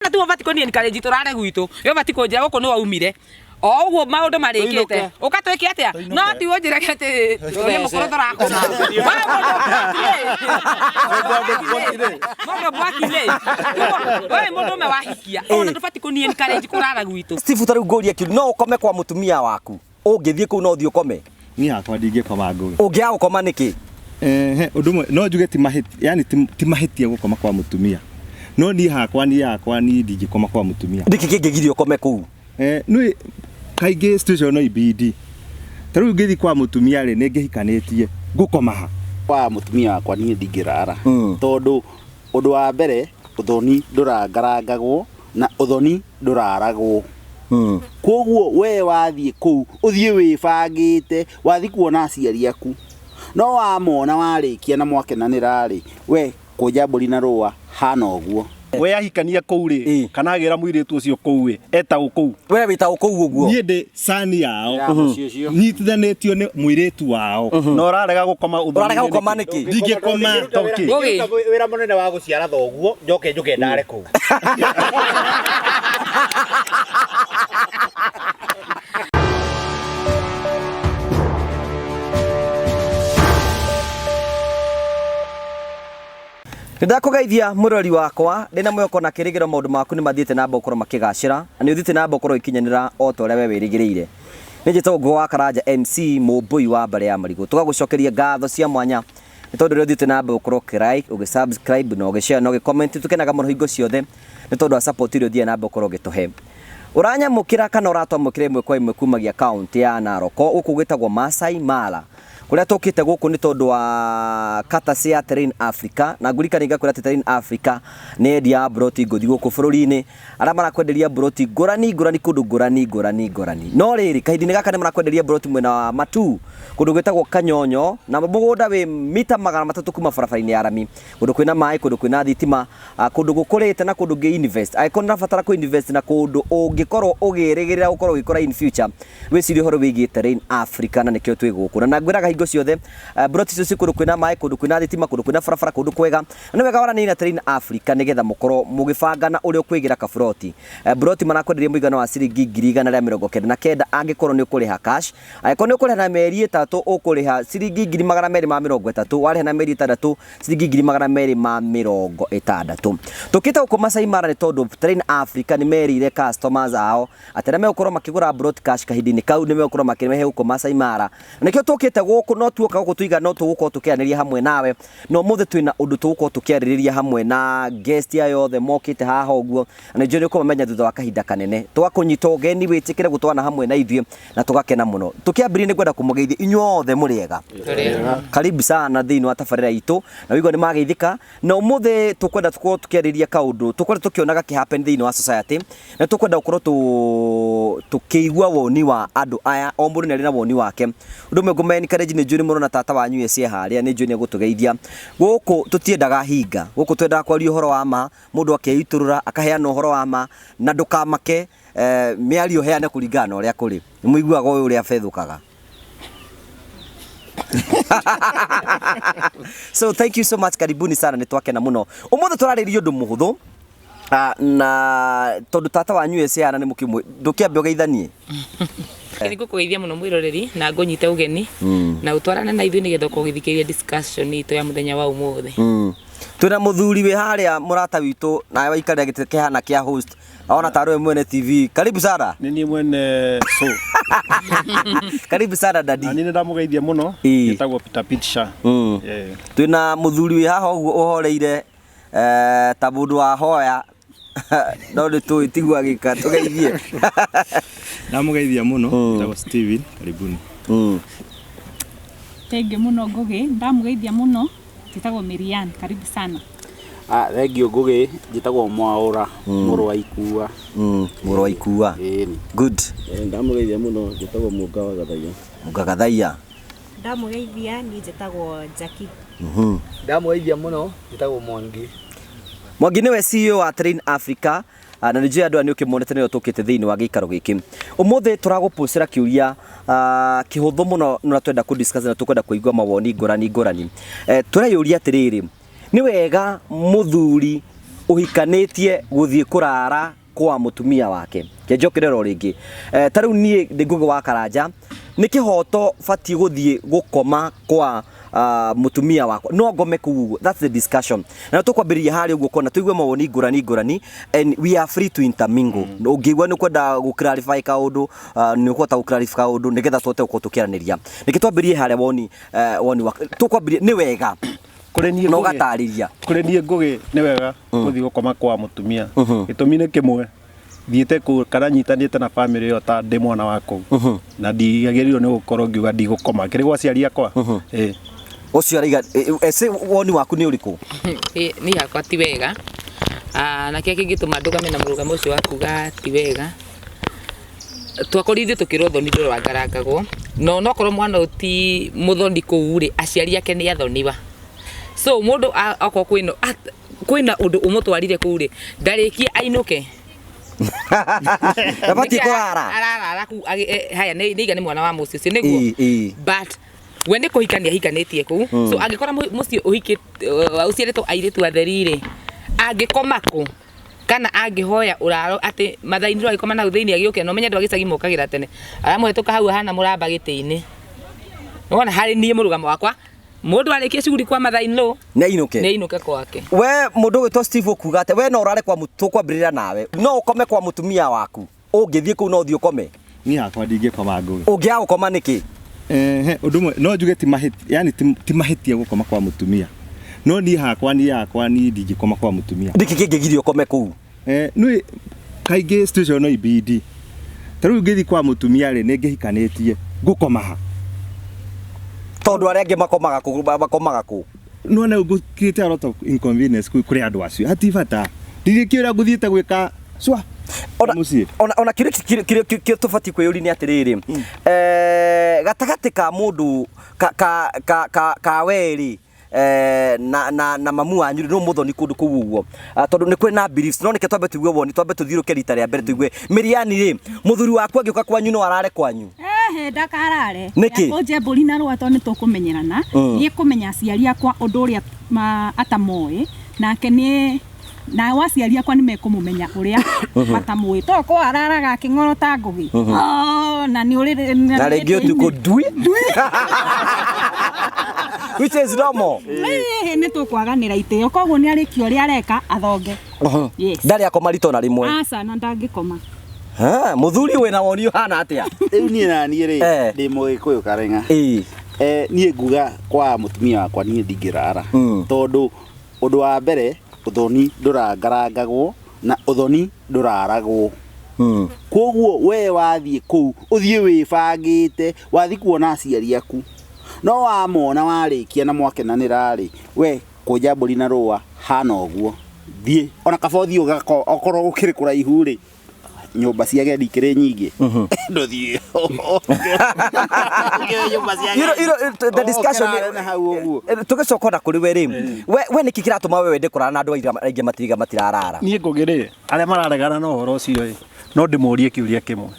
Na tu ũbati kũniĩ encourage tũrare gwitũ. We ũbati kũnjĩra gũkũ nĩ waumire. O ũguo maũndũ marĩkĩte. Ũka twĩke atĩa? No ti ũnjĩre atĩ nĩ mũkũrũ tũrakoma. Mũndũ mwaki-rĩ, we mũndũ ũmwe wahikia, ona ndũbati kũniĩ encourage kũrara gwitũ. Steve ta rĩu ngũrie kĩũria no ũkome kwa mũtumia waku ũngĩthiĩ kũu no ũthiĩ ũkome? Niĩ hakwa ndingĩkoma Ngũgĩ. Ũngĩaga gũkoma nĩkĩ? Ehe, ũndũ ũmwe no njuge ti mahĩtia, yani ti mahĩtia gũkoma kwa mũtumia. No niĩ hakwa niĩ hakwa niĩ ndingĩkoma kwa mũtumia. Nĩkĩ kĩngĩgiria ũkome kũu? Eh, nĩ kaingĩ situation no ibindi. Ta rĩu ngĩthiĩ kwa mũtumia rĩ, nĩ ngĩhikanĩtie, ngũkoma ha? Kwa mũtumia wakwa niĩ ndingĩrara. Tondũ ũndũ wa mbere ũthoni ndũrangarangagwo na ũthoni ndũraragwo. Koguo we wathiĩ kũu ũthiĩ wĩbangĩte, wathiĩ kuona aciari aku. No wamona warĩkia na mwakenanĩra rĩ, we kũnja mbũri na rũa hana ũguo. We ahikania kũu rĩ, kana agĩra mũirĩtu ũcio kũu ĩ, etagwo kũu. We wĩtagwo kũu ũguo? Niĩ ndĩ sani yao. Ya mũciĩ ũcio. Nyitithanĩtio nĩ mũirĩtu wao. Na ũrarega gũkoma ũthoni-inĩ Ũrarega gũkoma nĩkĩ? Ndingĩkoma tondũ kĩ? Ngũgĩ. Wĩra mũnene wa gũciara thoguo njoke njũke ndare kũu. Nĩndakũgeithia mwĩroreri wakwa ndĩna mwĩhoko na kĩrĩgĩro maũndũ maku nĩ mathiĩte na mbere gũkorwo makĩgacĩra na nĩ ũthiĩte na mbere gũkorwo ũgĩkinyanĩra o ta ũrĩa we wĩrĩgĩrĩire. Nĩ njĩtagwo Ngũgĩ wa Karanja MC mũmbũi wa mbarĩ ya Marigũ. Tũgagũcokeria ngatho cia mwanya nĩ tondũ ũrĩa ũthiĩte na mbere gũkorwo ũkĩ like, ũgĩ subscribe na ũgĩ share na ũgĩ comment. Tũkenaga mũno hingo ciothe nĩ tondũ wa support ĩrĩa ũthiaga na mbere gũkorwo ũgĩtũhe. Ũranyamũkĩra kana ũratwamũkĩra ĩmwe kwa ĩmwe kumagia kaũntĩ ya Narok gũkũ gwĩtagwo Masai Mara. Kũrĩa tũkĩte gũkũ nĩ tondũ wa courtesy ya Terrain Africa na ngũririkanie ngakwĩra atĩ Terrain Africa nĩ endia a mburoti ngũthi gũkũ bũrũri-inĩ arĩa marakwenderia mburoti ngũrani ngũrani kũndũ ngũrani ngũrani ngũrani. No rĩrĩ kahinda-inĩ gaka nĩ marakwenderia mburoti mwena wa Matuu kũndũ gwĩtagwo Kanyonyo na mũgũnda wĩ mita 300 kuma barabara-inĩ ya rami, kũndũ kwĩna maĩ, kũndũ kwĩna thitima, kũndũ gũkũrĩte na kũndũ ũngĩ invest. Angĩkorwo nĩ ũrabatara kũ invest na kũndũ ũngĩkorwo ũgĩrĩgĩrĩra gũkorwo ũgĩkũra in future, wĩcirie ũhoro wĩgiĩ Terrain Africa na nĩkĩo twĩ gũkũ. Na ngwĩraga hingo ciothe, mburoti icio ciĩ kũndũ kwĩna maĩ, kũndũ kwĩna thitima, kũndũ kwĩna barabara, kũndũ kwega. Na nĩ wega waranĩrie na Terrain Africa nĩgetha mũkorwo mũgĩbanga na ũrĩa ũkwĩgĩra kaburoti. Mburoti marakwenderia mũigana wa ciringi 199,000 angĩkorwo nĩ ũkũrĩha cash. Angĩkorwo nĩ ũkũrĩha na mĩeri 3 ũkũrĩha ciringi 230,000, warĩha na mĩeri 6 ciringi 260,000. Tũkĩte gũkũ Masai Mara nĩ tondũ Terrain Africa nĩ merĩire customers ao atĩ arĩa megũkorwo makĩgũra mburoti cash kahinda-inĩ kau nĩ megũkorwo makĩmahe gũkũ Masai Mara. Na nĩkĩo tũkĩte gũkũ, no tuoka gũkũ tuiga no tũgũkorwo tũkĩaranĩria hamwe nawe. Na ũmũthĩ twĩna ũndũ tũgũkorwo tũkĩarĩrĩria hamwe na guest aya othe mokĩte haha ũguo. Na nĩ njũĩ nĩ ũkũmamenya thutha wa kahinda kanene. Tũgakũnyita ũgeni wĩtĩkĩre gũtwarana hamwe na ithuĩ na tũgakena mũno. Tũkĩambĩrĩria nĩ ngwenda kũmũgeithia inyuothe mũrĩ ega. Karibu sana thĩinĩ wa tabarĩra itũ na wĩigua nĩ mageithĩka. Na ũmũthĩ tũkwenda tũkorwo tũkĩarĩrĩria kaũndũ tũkorwo tũkĩona gakĩ happen thĩinĩ wa society na tũkwenda gũkorwo tũkĩigua woni wa andũ aya, o mũndũ nĩ arĩ na woni wake. Ũndũ ũmwe ngũma encourage nĩ njũĩ nĩ mũrona tata wanyu eci harĩa, nĩ njũĩ nĩ egũtũgeithia. Gũkũ tũtiendaga hinga, gũkũ twendaga kwaria ũhoro wa ma, mũndũ akeitũrũra akaheana ũhoro wa ma na ndũkamake, mĩario heane kũringana na ũrĩa kũrĩ. Nĩ mũiguaga ũyũ ũrĩa abethũkaga. So thank you so much, karibuni sana, nĩ twakena mũno. Ũmũthĩ tũrarĩrĩria ũndũ mũhũthũ na tondũ tata wanyu eci haha na nĩ mũkĩmũĩ, ndũkĩambe ũgeithanie. Nĩ ngũkũgeithia mũno mwĩroreri na ngũnyite ũgeni na ũtwarane na ithuĩ nĩgetha ũkorwo ũgĩthikĩrĩria discussion itũ ya mũthenya wa ũmũthĩ. Twĩna mũthuri wĩ harĩa mũrata witũ nawe waikarĩra gĩtĩ kĩhana kĩa host ona tarĩ we mwene TV. Karibu sana. Nĩ niĩ mwene show. Karibu sana daddy. Na niĩ nĩ ndamũgeithia mũno. Njĩtagwo Peter Pitsha. Twĩna mũthuri wĩ haha ũguo ũhoreire ta mũndũ wa hoya no nĩ tũĩ tiguo agĩka, tũgeithie. Ndamũgeithia mũno, njĩtagwo Steven, karibuni. Thengiũ mũno Ngũgĩ, ndamũgeithia mũno, njĩtagwo Mirian, karibu sana. Thengiũ Ngũgĩ, njĩtagwo Mwaũra, mũrũ wa Ikua. Mũrũ wa Ikua. Ĩni. Good. Ndamũgeithia mũno, njĩtagwo Mũnga wa Gathaiya. Mũnga Gathaiya. Ndamũgeithia, niĩ njĩtagwo Jackie. Ndamũgeithia mũno, njĩtagwo Mwangi. Mwangi nĩwe CEO wa Terrain Africa, na nĩ njũĩ andũ aya nĩ ũkĩmonete nĩo tũkĩte thĩinĩ wa gĩikaro gĩkĩ. Ũmũthĩ tũragũpũcĩra kĩũria kĩhũthũ mũno na twenda kũ discuss na tũkwenda kũigua mawoni ngũrani ngũrani. Tũreyũria atĩrĩrĩ, nĩ wega mũthuri Ũhikanĩtie gũthiĩ kũrara kwa mũtumia wake. Kĩnjokerera o rĩngĩ. Ta rĩu niĩ ndĩ Ngũgĩ wa Karanja, nĩ kĩhoto batiĩ gũthiĩ gũkoma kwa mũtumia wakwa, no ngome kũu ũguo? That's the discussion, na tũkwambĩrĩria harĩa ũguo kona tũigue mawoni ngũrani ngũrani, and we are free to intermingle. Ũngĩigua nĩ ũkwenda gũ clarify kaũndũ, nĩ ũkũhota gũ clarify kaũndũ nĩgetha tũhote gũkorwo tũkĩaranĩria. Reke twambĩrĩrie harĩa woni wa tũkwambĩrĩria nĩ wega Kũrĩ niĩ na Ngũgĩ- ũgatarĩria. Kũrĩ niĩ Ngũgĩ, nĩ wega gũthiĩ gũkoma kwa mũtumia. Gĩtũmi nĩ kĩmwe, thiĩte kũu kana nyitanĩte na bamĩrĩ ĩyo ta ndĩ mwana wa kũu, na ndiagĩrĩirwo nĩ gũkorwo ngiuga ndigũkoma kĩrĩ gwa aciari akwa. Ĩĩ. Ũcio araiga ece, woni waku nĩ ũrĩkũ? Ĩ, niĩ hakwa ti wega. Na kĩrĩa kĩngĩtũma ndũgame na mũrũgamo ũcio wa kuga ti wega, twakorirwo ithuĩ tũkĩrwo thoni ndũrangarangagwo, na onokorwo mwana ũyũ ti mũthoni kũu rĩ, aciari ake nĩ athoniwa. So mũndũ okorwo kwĩna ũndũ ũmũtwarire kũu rĩ, ndarĩkie ainũke. Ndabatiĩ Nĩkĩ kũrara. Ararara kũu haya nĩ iga nĩ mwana wa mũciĩ ũcio nĩguo. Ĩ, ĩ. But we nĩ kũhikania ahikanĩtie kũu. So angĩkora mũciĩ ũciarĩtwo airĩtu atheri rĩ, angĩkoma kũ kana angĩhoya ũraro atĩ mathainĩ agĩkoma nau thĩinĩ agĩũke, na ũmenye andũ a gĩcagi mokagĩra tene, aramũhetũka hau ahana mũramba gĩtĩ-inĩ. Nĩwona harĩ niĩ mũrũgamo wakwa, mũndũ arĩkie cuguri kwa mathainĩ nĩ ainũke. Nĩ ainũke kwake. We mũndũ ũgwĩtwo Steve ũkuga atĩ we no ũrare kwa tũkwambĩrĩria nawe, no ũkome kwa mũtumia waku? Ũngĩthiĩ kũu no ũthiĩ ũkome? Niĩ hakwa ndingĩkoma, Ngũgĩ. Ũngĩaga gũkoma nĩkĩ? Ehe, ũndũ ũmwe no njuge ti mahĩtia, yani ti mahĩtia gũkoma kwa mũtumia, no niĩ hakwa niĩ ndingĩkoma kwa mũtumia. Nĩkĩ kĩngĩgiria ũkome kũu? Nĩ kaingĩ situation no ibindi, ta rĩu ngĩthiĩ kwa mũtumia rĩ, nĩ ngĩhikanĩtie, ngũkoma ha? Tondũ arĩa angĩ makomaga kũ? Makomaga kũ? No na ngũ create a lot of inconvenience kũu kũrĩ andũ acio, hati bata, ndirĩkĩ ũrĩa ngũthiĩte gwĩka cwa mũciĩ. Ona kĩrĩa tũbatiĩ kwĩyũria nĩ atĩrĩrĩ, gatagatĩ ka mũndũ ka we rĩ, na mamu wanyu rĩ, no mũthoni kũndũ kũu ũguo? Tondũ nĩ kũrĩ na beliefs, no nĩke twambe tũigue woni, twambe tũthiũrũke rita rĩa mbere tũigue Mĩriani rĩ, mũthuri waku angĩũka kwanyu no arare kwanyu? Ehe, ndakarare. Nĩkĩ? Kũnje mbũri na rũa tondũ nĩ tũkũmenyerana. Niĩ kũmenya aciari akwa ũndũ ũrĩa atamoĩ, nake nĩ nao aciari akwa nĩ mekũmũmenya ũrĩa matamũĩ, to ko araraga akĩng'orota ngũgĩ. Oh, na nĩ ũrĩ na rĩngĩ ũtukũ ndui, which is normal. Ĩĩ, nĩ tũkwaganĩra itĩo, koguo nĩ arĩkia ũrĩa areka athonge. Yes. Ndarĩ akoma rita ona rĩmwe? Aca, na ndangĩkoma. Ha, mũthuri wĩna woni ũhana atĩa? Rĩu niĩ na niĩ rĩ, ndĩ mũgĩkũyũ kareng'a. Niĩ nguga kwa mũtumia wakwa niĩ ndingĩrara, tondũ ũndũ wa mbere, ũthoni ndũrangarangagwo na ũthoni ndũraragwo. Koguo we wathiĩ kũu ũthiĩ wĩbangĩte, wathiĩ kuona aciari aku, no wamona warĩkia na mwakenanĩra rĩ, we kũnja mbũri na rũa hana ũguo, thiĩ ona kaba ũthiĩ okorwo gũkĩrĩ kũraihu rĩ, nyũmba cia agendi ikĩrĩ nyingĩ, ndũthiĩ nyũmba cia The discussion Ũkĩrare na hau ũguo. Tũgĩcoka ona kũrĩ we rĩ, we nĩkĩ kĩratũma we wende kũrara na andũ aingĩ matiriga matirarara? Niĩ Ngũgĩ rĩ, arĩa mararegana na ũhoro ũcio ĩ, no ndĩmũrie kĩũria kĩmwe.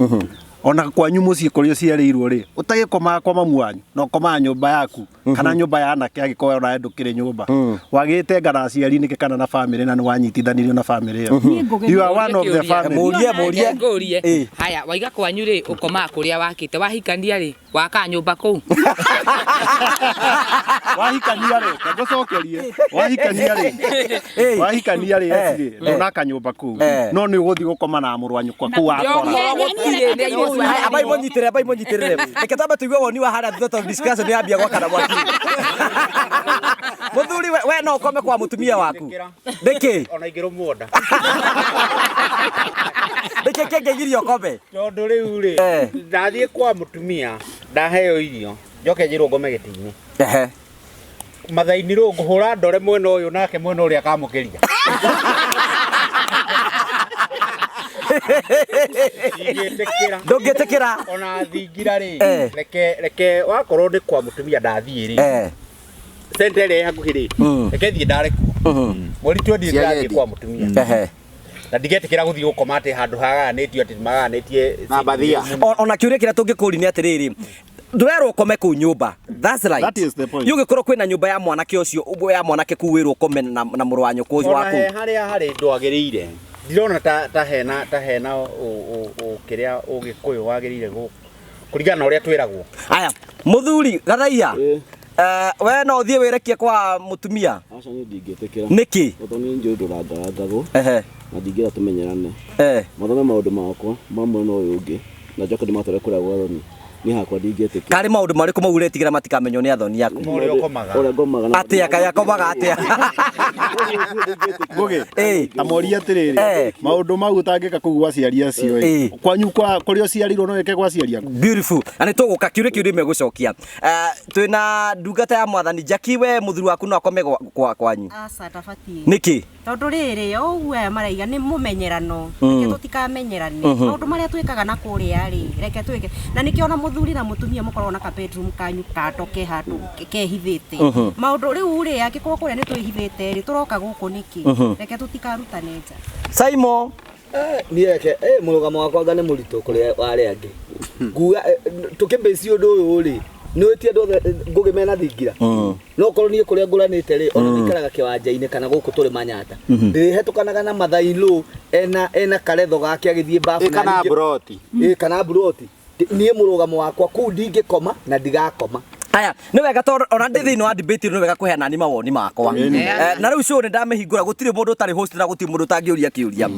Ona kwanyu mũciĩ kũrĩa ũciarĩirwo rĩ, ũtagĩkomaga kwa mamu wanyu na ũkomaga nyũmba yaku kana nyũmba ya anake, angĩkorwo onawe ndũkĩrĩ nyũmba wagĩte na aciari nĩkĩ kana na bamĩrĩ, na nĩ wanyitithanirio na bamĩrĩ ĩyo? Niĩ Ngũgĩ You are one of the family. Mũrie, mũrie. Ngũrie. Haya, waiga kwanyu rĩ, ũkomaga kũrĩa wakĩte, wahikania rĩ, wakaga nyũmba kũu? Wahikania rĩ, ngũcokerie, wahikania rĩ, eci rĩ, ndũnaka nyũmba kũu, no nĩ ũgũthiĩ gũkoma na mũrũ wa nyũkwa kũu wakora. Haya, ambai mũnyitĩrĩre, ambai mũnyitĩrĩre. Reke twambe tũigue woni wa harĩa thutha, tondũ discussion nĩ yambia gwakana mwaki. Mũthuri, we no ũkome kwa mũtumia waku nĩkĩ? Ona ingĩrũmwo nda. Nĩkĩ kĩngĩgiria ũkome? Tondũ rĩu rĩ, ndathiĩ kwa mũtumia, ndaheo irio, njoke njĩrwo ngome gĩtĩ-inĩ, mathaini rũ ngũhũra ndore mwena ũyũ nake mwena ũrĩa akamũkĩria. Ndingĩtĩkĩra. Ndũngĩtĩkĩra. Ona thingira rĩ, reke wakorwo nĩ kwa mũtumia ndathiĩ rĩ, center ĩrĩa ĩ hakuhĩ rĩ, reke thiĩ ndare kuo mweri 20 Cia ndĩrathiĩ agendi. kwa mũtumia, na ndigetĩkĩra gũthiĩ gũkoma atĩ handũ hagayanĩtio, atĩ magayanĩtie Na mbathia. Ona kĩũria kĩrĩa tũngĩkũria nĩ atĩrĩrĩ, Ndũrerwo ũkome kũu nyũmba. That's right. That is the point. Yũgĩkorwo kwĩna nyũmba ya mwanake ũcio, ya mwanake kũu wĩrwo ũkome na na mũrũ wa nyũkwa ũcio Ona waku. he harĩa harĩ ndwagĩrĩire ndirona ta ta hena ta hena kĩrĩa ũgĩkũyũ wagĩrĩire kũringana na ũrĩa twĩragwo. Aya, mũthuri Gathaiya, we no ũthiĩ wĩrekie kwa mũtumia? Aca niĩ ndingĩtĩkĩra. Nĩkĩ? Ũthoni njũĩ ndũrangarangagwo. Ehe. Na ndingĩra tũmenyerane. Eh. Mathome maũndũ makwa ma mwena ũyũ ũngĩ na njoke ndĩmatware kũrĩa gwa thoni. Niĩ hakwa ndingĩtĩkĩra. Karĩ maũndũ marĩkũ mau ũretigĩra matikamenywo nĩ athoni aku? Ũrĩa ũkomaga. Ũrĩa ngomaga na Atĩa kaĩ akomaga atĩa? Ngũgĩ, Ĩĩ. ta moria atĩrĩrĩ, Eh. maũndũ mau ũtangĩka kũu gwa aciari acio Ĩĩ. ĩ, kwanyu kwa kũrĩa ũciarirwo no wĩke gwa aciari aku? Beautiful. Na nĩ tũgũka kĩũria kĩu rĩmwe gũcokia. Twĩna ndungata ya mwathani Jackie, we mũthuri waku no akome kwanyu? Aca ndabatiĩ. Nĩkĩ? Tondũ rĩrĩ o ũguo aya maraiga nĩ mũmenyerano, reke tũtikamenyerane. Maũndũ marĩa twĩkaga na kũrĩa rĩ, reke twĩke. Na nĩkĩo ona mũthuri na mũtumia mũkoragwo na ka bedroom kanyu kando ke handũ kehithĩte. Maũndũ rĩu rĩ, angĩkorwo kũrĩa nĩ twĩhithĩte rĩ, tũroka gũkũ nĩkĩ? Reke tũtikarutane nja. Simon, Niĩ reke mũrũgamo wakwa anga nĩ mũritũ kũrĩ arĩa angĩ. Nguga tũkĩmbĩci ũndũ ũyũ rĩ, nĩ ũĩ andũ othe Ngũgĩ mena thingira. No korwo niĩ kũrĩa ngũranĩte rĩ, ona ndikaraga kĩwanja-inĩ kana gũkũ tũrĩ Manyata. Ndĩrĩhetũkanaga na mathairũ ena karetho gake agĩthiĩ babu Ĩ kana mburoti. Ĩ kana mburoti. Niĩ mũrũgamo wakwa kũu ndingĩkoma na ndigakoma. Aya, nĩ wega tondũ ona ndĩ thĩinĩ wa debate nĩ wega kũheana ni mawoni makwa. Na rĩu show nĩ ndamĩhingũra, gũtirĩ mũndũ ũtarĩ host na gũtirĩ mũndũ ũtangĩũria kĩũria.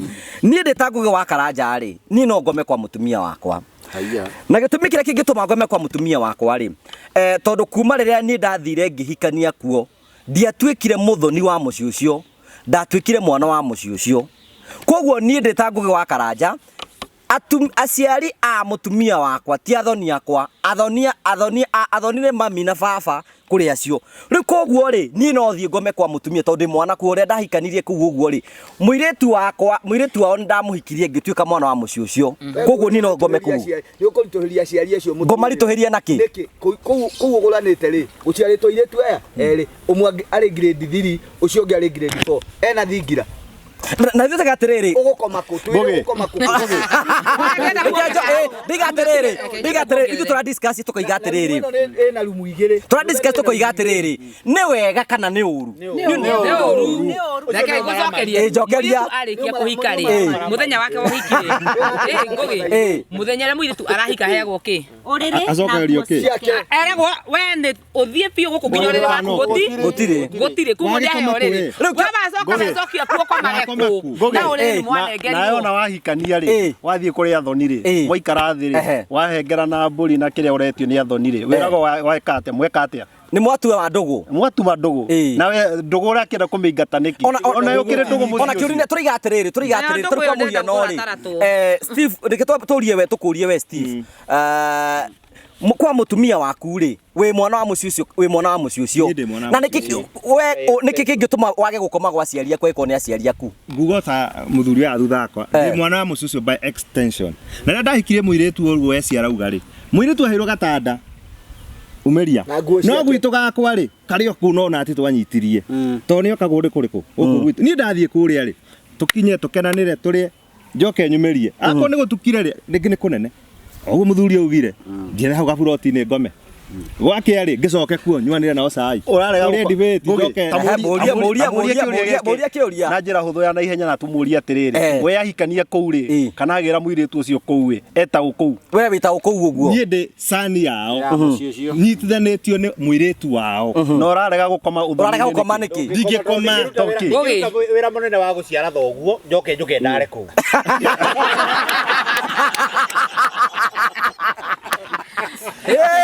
Niĩ ndĩ ta Ngũgĩ wa Karanja rĩ, niĩ no ngome kwa mũtumia wakwa. Haiya. Na gĩtũmi kĩrĩa kĩngĩtũma ngome kwa mũtumia wakwa rĩ, tondũ kuma rĩrĩa niĩ ndathire ngĩhikania kuo, ndiatuĩkire mũthoni wa mũciĩ ũcio, ndatuĩkire mwana wa mũciĩ ũcio. Koguo niĩ ndĩ ta Ngũgĩ wa Karanja, aciari a mũtumia wakwa ti athoni akwa, athoni nĩ mami na baba kũrĩ acio. Rĩu koguo rĩ, niĩ no thiĩ ngome kwa mũtumia tondũ ndĩ mwana kuo, ũrĩa ndahikanirie kũu ũguo rĩ, mũirĩtu wakwa, mũirĩtu wao nĩ ndamũhikirie ngĩtuĩka mwana wa mũciĩ ũcio. Koguo niĩ no ngome kũu. Nĩ ũkũritũhĩria aciari acio mũtumia. Ngũmaritũhĩria nakĩ? Nĩkĩ? Kũu ũgũranĩte rĩ, gũciarĩtwo airĩtu aya erĩ, ũmwe arĩ grade 3, ũcio ũngĩ arĩ grade 4. Ena thingira. Na ithuĩ tũiga atĩrĩrĩ. Ũgũkoma kũ? Twĩre ũgũkoma kũ? Ndiga atĩrĩrĩ, ndiga atĩrĩrĩ, ithuĩ tũra discuss tũkoiga atĩrĩrĩ. Ĩna rumu igĩrĩ. Tũra discuss tũkoiga atĩrĩrĩ, nĩ wega kana nĩ ũru? Nĩ ũru. Reke ngũcokerie. Ĩ, njokeria. Mũirĩtu arĩkia kũhika rĩ, Ĩ. mũthenya wake wa ũhiki rĩ, ĩ, Ngũgĩ, Ĩ. mũthenya ũrĩa mũirĩtu arahika aheagwo kĩ? Ũrĩrĩ na Acokererio nguo kĩ? ciake. Eragwo we nĩ ũthiĩ biũ gũkũ nginya ũrĩrĩ waku Gũtirĩ. gũtirĩ kuma Wagĩkoma ndĩaheo ũrĩrĩ. kũ, ĩ? We wacoka wecokia kuo komage kũ? Na ũrĩrĩ nĩ mwanengerirwo. Nawe ona wahikania rĩ, Ĩ. wathiĩ kũrĩ athoni rĩ, Ĩ. waikara thĩ Ehe. rĩ, wahengera na mbũri na kĩrĩa ũretio nĩ athoni rĩ, wĩragwo weka atĩa, mweka atĩa? Nĩ mwatua wa ndũgũ. Mwatuma ndũgũ. Ĩ. Nawe ndũgũ ũrakĩenda kũmĩingata nĩkĩ? Ona yũkĩrĩ ndũgũ mũciĩ Ona kĩũria ũcio. tũraiga atĩrĩrĩ, tũraiga Nayo atĩrĩrĩ, ndũgũ tũrĩ kwa ĩyo ndĩrenda mũhiano rĩ. kũgũra Steve, reke tũrie we, tũkũrie we Steve. Kwa mũtumia waku rĩ, wĩ mwana wa mũciĩ ũcio, wĩ mwana wa mũciĩ ũcio. Niĩ ndĩ mwana wa Na mũciĩ nĩkĩ we nĩkĩ kĩngĩtũma wage gũkoma gwa aciari aku angĩkorwo nĩ aciari aku? Nguga ta mũthuri wa thutha wakwa, ndĩ mwana wa mũciĩ ũcio by extension. Na rĩrĩa ndahikirie mũirĩtu ũguo eci arauga rĩ, mũirĩtu aheirwo gatanda umeria. Na nguo No ciake. gwitũ gakwa rĩ, karĩ o kũu nona atĩ twanyitirie. Tondũ nĩoka kũndũ kũrĩkũ? Gũkũ gwitũ. Niĩ ndathiĩ kũrĩa rĩ, tũkinye tũkenanĩre tũrĩe, njoke nyumĩrie. Akorwo nĩ gũtukire rĩ, rĩngĩ nĩ kũnene. Ũguo mũthuri augire, njiere hau gaburoti-inĩ ngome. Gwakĩa rĩ, ngĩcoke kuo nyuanĩre nao cai. Ũrarega Tũrĩe gũko- debate, Ngũgĩ, njoke. ta Ehe, mũrie, mũrie, tamũrie mũrie, kĩũria mũrie, gĩkĩ. mũrie kĩũria. Na njĩra hũthũ ya naihenya na tũmũrie atĩrĩrĩ, Eh. we ahikania kũu rĩ, Ĩ. kana agĩra mũirĩtu ũcio kũu ĩ, etagwo kũu? We wĩtagwo kũu ũguo. Niĩ ndĩ cani yao. Ya mũciĩ ũcio. Nyitithanĩtio nĩ mũirĩtu wao. Na ũrarega gũkoma ũthoni-inĩ Ũrarega gũkoma nĩkĩ? nĩkĩ? Ndingĩkoma. Ngũgĩ. Wĩra mũnene wa gũciara thoguo njoke njũke ndare kũu.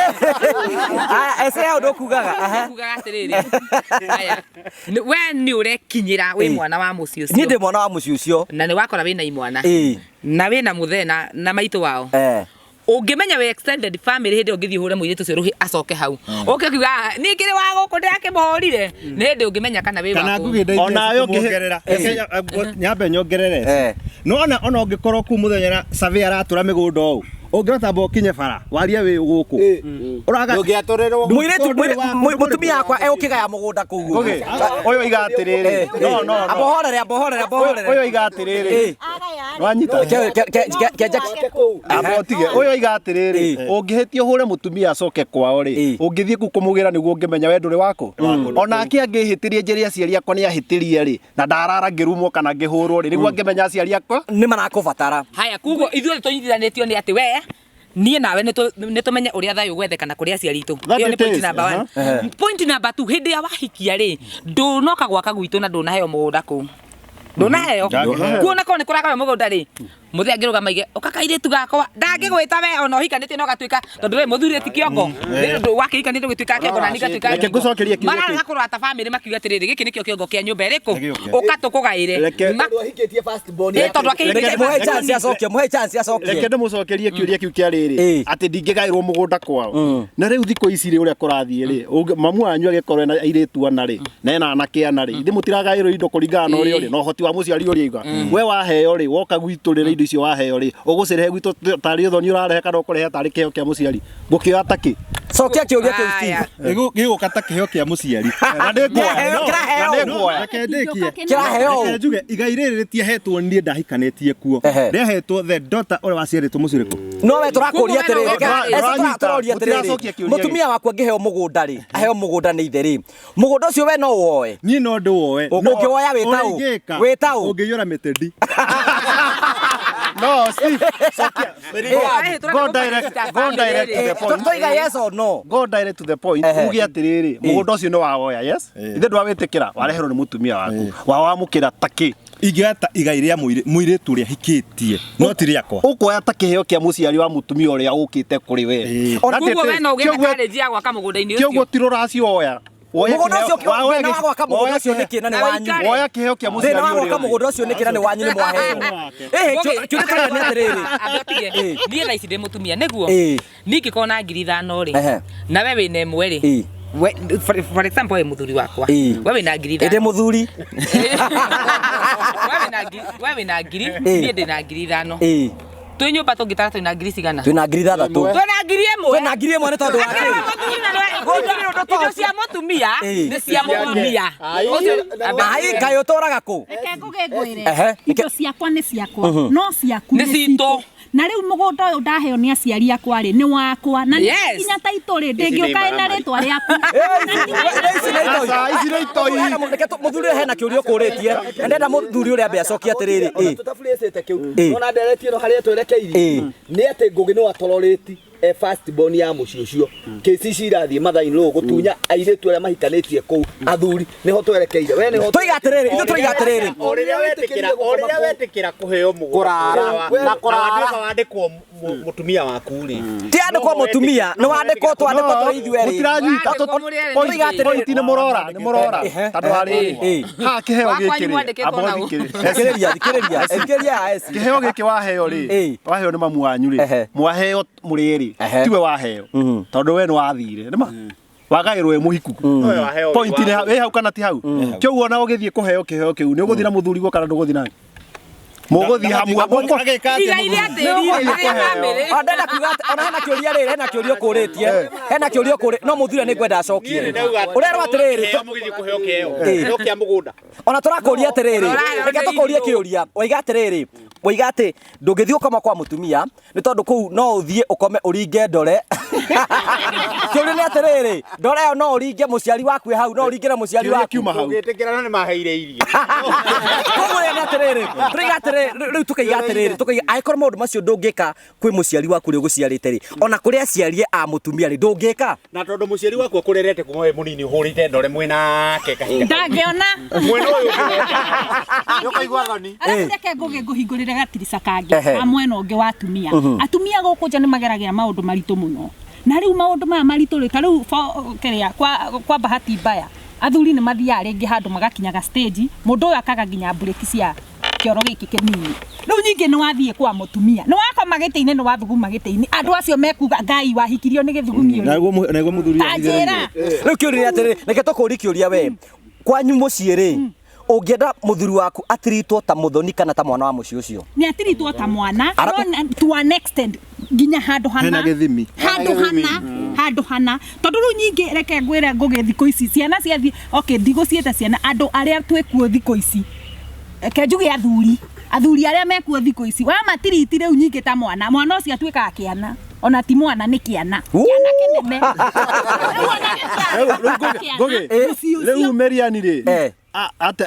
Aya, ece hau ndũkugaga. Aha. Kugaga atĩrĩrĩ, aya, we nĩ ũrekinyĩra wĩ Ĩ. mwana wa mũciĩ Niĩ ndĩ ũcio mwana wa mũciĩ ũcio. na nĩ wakora wĩna imwana Ĩ. na wĩna mũthee na maitũ wao. Eh. Ũngĩmenya wĩ extended family hĩndĩ ĩyo ũngĩthiĩ ũhũre mũirĩtu ũcio rũhĩ acoke hau ũke ũkiuga niĩ ngĩrĩ wa gũkũ ndĩrakĩmũhũrire, nĩ hĩndĩ ũngĩmenya kana wĩ Kana wa kũu. ngũgĩ ndeithie Ona yo ngĩhe- kũmuongerera. Reke nyambe nyongerere. Eh. Nona ona ũngĩkorwo kũu mũthenya na survey aratũra mĩgũnda ũũ. Ũngĩrota amba ũkinye bara warie wĩ gũkũ. Ũraga Ndũngĩatũrĩrwo. Mũirĩtu mũtumia wakwa egũkĩgaya mũgũnda kũu. Ngũgĩ, ũyũ oiga atĩrĩrĩ. No, no, no. Amba ũhorere, amba ũhorere, amba ũhorere. Ũyũ oiga atĩrĩrĩ. Wanyita. Amba ũtige. Ũyũ oiga atĩrĩrĩ, ũngĩhĩtia ũhũre mũtumia acoke kwao rĩ, ũngĩthiĩ kũu kũmũgĩra nĩguo ũngĩmenya we ndũrĩ waku. Onake angĩhĩtĩria njĩre aciari akwa nĩ ahĩtĩrie rĩ, na ndarara ngĩrumwo kana ngĩhũrwo rĩ, nĩguo angĩmenya aciari akwa nĩ marakũbatara. Haya, koguo ithuothe tũnyitithanĩtio nĩ atĩ we niĩ nawe nĩ tũmenye ũrĩa thayũ gwethekana kũrĩ aciari itũ. That Ĩyo nĩ it point is. number one. Point number two, hĩndĩ ya wahikia rĩ, ndũnoka gwaka gwitũ na ndũnaheo mũgũnda kũu. Ndũnaheo. Ndangĩheo. Kuona korwo nĩ kũragaywo mũgũnda rĩ, mũthee angĩrũgama aige ũka kairĩtu gakwa ndangĩgwĩta we ona ũhikanĩtie no gatuĩka tondũ we mũthuri ti kĩongo Nĩ ũndũ wakĩhikanĩtie ũgĩtuĩka kĩongo na niĩ ngatuĩka Reke ngũcokerie kĩũria kĩu. mararega kũrora ta bamĩrĩ makiuga atĩrĩrĩ gĩkĩ nĩkĩo kĩongo kĩa nyũmba ĩrĩkũ Gĩũke. ũka tũkũgaĩre Reke- Tondũ ahikĩtie first born Ĩ, tondũ akĩhikĩtie Mũhe chance acokie, mũhe chance acokie. Reke ndĩmũcokerie kĩũria kĩu kĩa rĩrĩ Ĩ. atĩ ndingĩgaĩrwo mũgũnda kwao na rĩu thikũ ici rĩ ũrĩa kũrathiĩ rĩ mamu wanyu agĩkorwo ena airĩtu ana rĩ na ena anake ana rĩ ithe mũtiragaĩrwo indo kũringana na ũrĩa ũrĩ na ũhoti wa mũciari ũrĩa aiga we waheo rĩ woka gwitũ rĩ indo icio waheo rĩ ũgũcirehe gwitũ tarĩ ũthoni ũrarehe kana ũkũrehe tarĩ kĩheo kĩa mũciari ngũkĩoya takĩ Cokia kĩũria kĩu Steve. Haya. Gĩgũka ta kĩheo kĩa mũciari. na nĩnguoya Kĩraheo, no, kĩraheo. na nĩnguoya Reke ndĩkie. Kĩraheo. Reke njuge igai rĩrĩ rĩtiahetwo niĩ ndahikanĩtie kuo. Ehe. Rĩahetwo the daughter ũrĩa waciarĩtwo mũciĩ ũrĩkũ. No we tũrakũria Koguo we atĩrĩrĩ, no reke- ũgĩka- ece tũroria Mũtiracokia atĩrĩrĩ, kĩũria mũtumia waku angĩheo mũgũnda rĩ, aheo mũgũnda nĩ ithe rĩ, mũgũnda ũcio we no woe. Niĩ no ndĩwoe. Ũngĩwoya wĩ ta ũ? Ũrĩa ingĩka, Wĩ ta ũ? Ũngĩiyũra mĩtĩndi. no Steve cokia go direct go direct to the point Toiga yes or no. Go direct to the point. Ehe. Uge atiriri mugunda ucio ni wawoya yes ithe ndwawĩtĩkĩra wareherwo nĩ mũtumia waku wawamũkĩra takĩ Ingĩoya ta igai rĩa mũirĩtu ũrĩa hikĩtie no ti rĩakwa. ũkuoya ta kĩheo kĩa mũciari wa mũtumia ũrĩa ũkĩte kũrĩ we Ĩĩ. That Koguo it we is. no ũgĩe na Kĩoguo- courage ya gwaka mũgũnda-inĩ kĩoguo ũcio. ti rũracio oya Woya Mũgũnda kĩheo- ũcio woya thĩna wa gwaka mũgũnda woya ũcio nĩ kĩ na nĩ Na wanyu. wĩikare. woya kĩheo kĩa mũciari Thĩna wa ũrĩa gwaka ũngĩ. mũgũnda ũcio nĩ kĩ na nĩ wanyu nĩ mwaheo. Ĩhĩ, kĩũria tũrĩa nĩ atĩrĩrĩ. Ambe ũtige. Ĩ. Niĩ thaa ici ndĩ mũtumia nĩguo Ĩ. niĩ ingĩkorwo na 5,000 rĩ Ehe. na we wĩna 1 rĩ Ĩ. For example we mũthuri wakwa Ĩ. we wĩna ngiri Ĩndĩ ithano mũthuri. We wĩna ngiri Ĩ. niĩ ndĩ na 5,000 Ĩ. twĩ nyũmba tũngĩtara twĩna ngiri cigana Twĩna 6,000. Twĩna 1,000. Twĩna 1,000 nĩ tondũ wa kĩ? Akĩrwo mũthuri na nĩwe- indo cia mũtumia Ĩ. nĩ cia mũtumia Ũcio- Ai, kaĩ ũtũraga kũ? Reke ngũgĩ ngwĩre Ehe. Indo ciakwa nĩ ciakwa no ciaku Nĩ nĩ citũ. citũ na rĩu mũgũnda ũyũ ndaheo nĩ aciari akwa rĩ nĩ wakwa na nĩ Yes. nginya taitũ rĩ ndĩngĩũka ĩna rĩtwa rĩaku Ici nĩ itoi. Aca, ici nĩ itoi. Reke mũthuri ũyũ hena kĩũria ũkũrĩtie. Na ndĩrenda mũthuri ũrĩa ambe acokie atĩrĩrĩ. Ĩ. Tũtaburĩcĩte kĩu Ĩ. nona nderetie ĩno harĩa twerekeirie Ĩ. nĩ atĩ Ngũgĩ nĩ watororĩti e first born ya mũciĩ ũcio kĩci ici irathiĩ mathainĩ rũũ gũtunya airĩtu arĩa mahikanĩtie kũu athuri nĩho twerekeire we nĩho Toiga atĩrĩrĩ, ithuĩ tũroiga atĩrĩrĩ. O rĩrĩa wetĩkĩra o rĩrĩa wetĩkĩra kũheo mũgũnda Kũrara, na na kũrara. wandĩkwo mũtumia waku rĩ Ti andĩkwo mũtumia, nĩ wandĩkwo twandĩkwo tũrĩ ithuĩ erĩ. Mũtiranyita Wandĩkwo mũrĩ erĩ. point Toiga atĩrĩrĩ. point nĩ mũrora nĩ mũrora Ehe. tondũ harĩ Ĩ. ha kĩheo Wakwa gĩkĩ rĩ mwandĩkĩtwo amba nau. ũthikĩrĩrie. Thikĩrĩria, thikĩrĩria, thikĩrĩria esi. Kĩheo gĩkĩ waheo rĩ Ĩ. waheo nĩ mamu wanyu rĩ Ehe. mwaheo mũrĩ erĩ Ehe. tiwe waheo tondũ we nĩ wathire nĩma wagaĩrwo wĩ mũhiku Nowe waheo point wĩ nĩ waku. wĩ hau kana ti hau kĩoguo ona ũgĩthiĩ kũheo kĩheo kĩu nĩ ũgũthiĩ na mũthuriguo kana ndũgũthiĩ nake mũgũthiĩ hamwe Agĩka atĩa Igai rĩa tĩri rĩ rĩa bamĩrĩ. Ona ndenda kuga atĩ ona hena kĩũria rĩrĩ, hena kĩũria ũkũrĩtie. Hena kĩũria ũkũrĩ no mũthuri nĩ ngwenda acokie. Ũrerwo atĩrĩrĩ, Kĩheo mũgĩthiĩ kũheo kĩheo Ĩ. kĩheo kĩa mũgũnda ona tũrakũria atĩrĩrĩ, Ũraheo reke nĩ tũkũrie irio. kĩũria. Waiga atĩrĩrĩ, waiga atĩ ndũngĩthiĩ ũkoma kwa mũtumia nĩ tondũ kũu no ũthiĩ ũkome ũringe ndore. Kĩũria nĩ atĩrĩrĩ, ndore ĩyo no ũringe mũciari waku ĩ hau, no ũringĩre mũciari Kĩũria waku. kiuma hau ũngĩtĩkĩra no nĩ maheire irio Koguo rĩ nĩ atĩrĩrĩ, tũraiga atĩrĩrĩ, rĩu tũkaiga atĩrĩrĩ, tũkaiga angĩkorwo maũndũ macio ndũngĩka kwĩ mũciari waku ũrĩa ũgũciarĩte rĩ, ona kũrĩ aciari a mũtumia rĩ, ndũngĩka. Na tondũ mũciari waku akũrerete kuma wĩ mũnini ũhũrĩte ndore mwĩnake kahinda Ndangĩona. Mwena ũyũ ũngĩ ũkaigua thoni. Arabu reke ngũgĩ ngũhingũrĩre gatirica kangĩ Ehe. ka mwena ũngĩ wa atumia. Atumia gũkũ nja nĩ mageragĩra maũndũ maritũ mũno. Na rĩu maũndũ maya maritũ rĩ, ta rĩu kĩrĩa kwa bahati mbaya athuri nĩ mathiaga rĩngĩ handũ magakinyaga stage mũndũ ũyũ akaga nginya mburĩki cia kĩoro gĩkĩ kĩnini. Rĩu nyingĩ nĩ wathiĩ kwa mũtumia, nĩ wakoma gĩtĩ-inĩ, nĩ wathuguma gĩtĩ-inĩ, andũ acio mekuga Ngai wahikirio nĩ gĩthugumi ũrĩkũ. Naguo mũthuri Ta njĩra. Rĩu kĩũria nĩ atĩrĩrĩ, reke tũkũrie kĩũria we. Kwanyu mũciĩ rĩ, ũngĩenda mũthuri waku atiritwo ta mũthoni kana ta mwana wa mũciĩ ũcio? Nĩ atiritwo ta mwana Ara- no to an extent. nginya handũ hana Hena gĩthimi. handũ hana handũ hana tondũ rĩu nyingĩ reke ngwĩre ngũgĩ thikũ ici ciana ciathiĩ okay ndigũciĩta ciana andũ arĩa twĩkuo thikũ ici reke njuge athuri athuri arĩa mekuo thikũ ici wamatiriti rĩu nyingĩ ta mwana mwana ũcio atuĩkaga kĩana ona ti mwana nĩ kĩana kĩana kĩnene Rĩu ona nĩ kĩana. Ngũgĩ, Mũciĩ ũcio. rĩu Meriani rĩ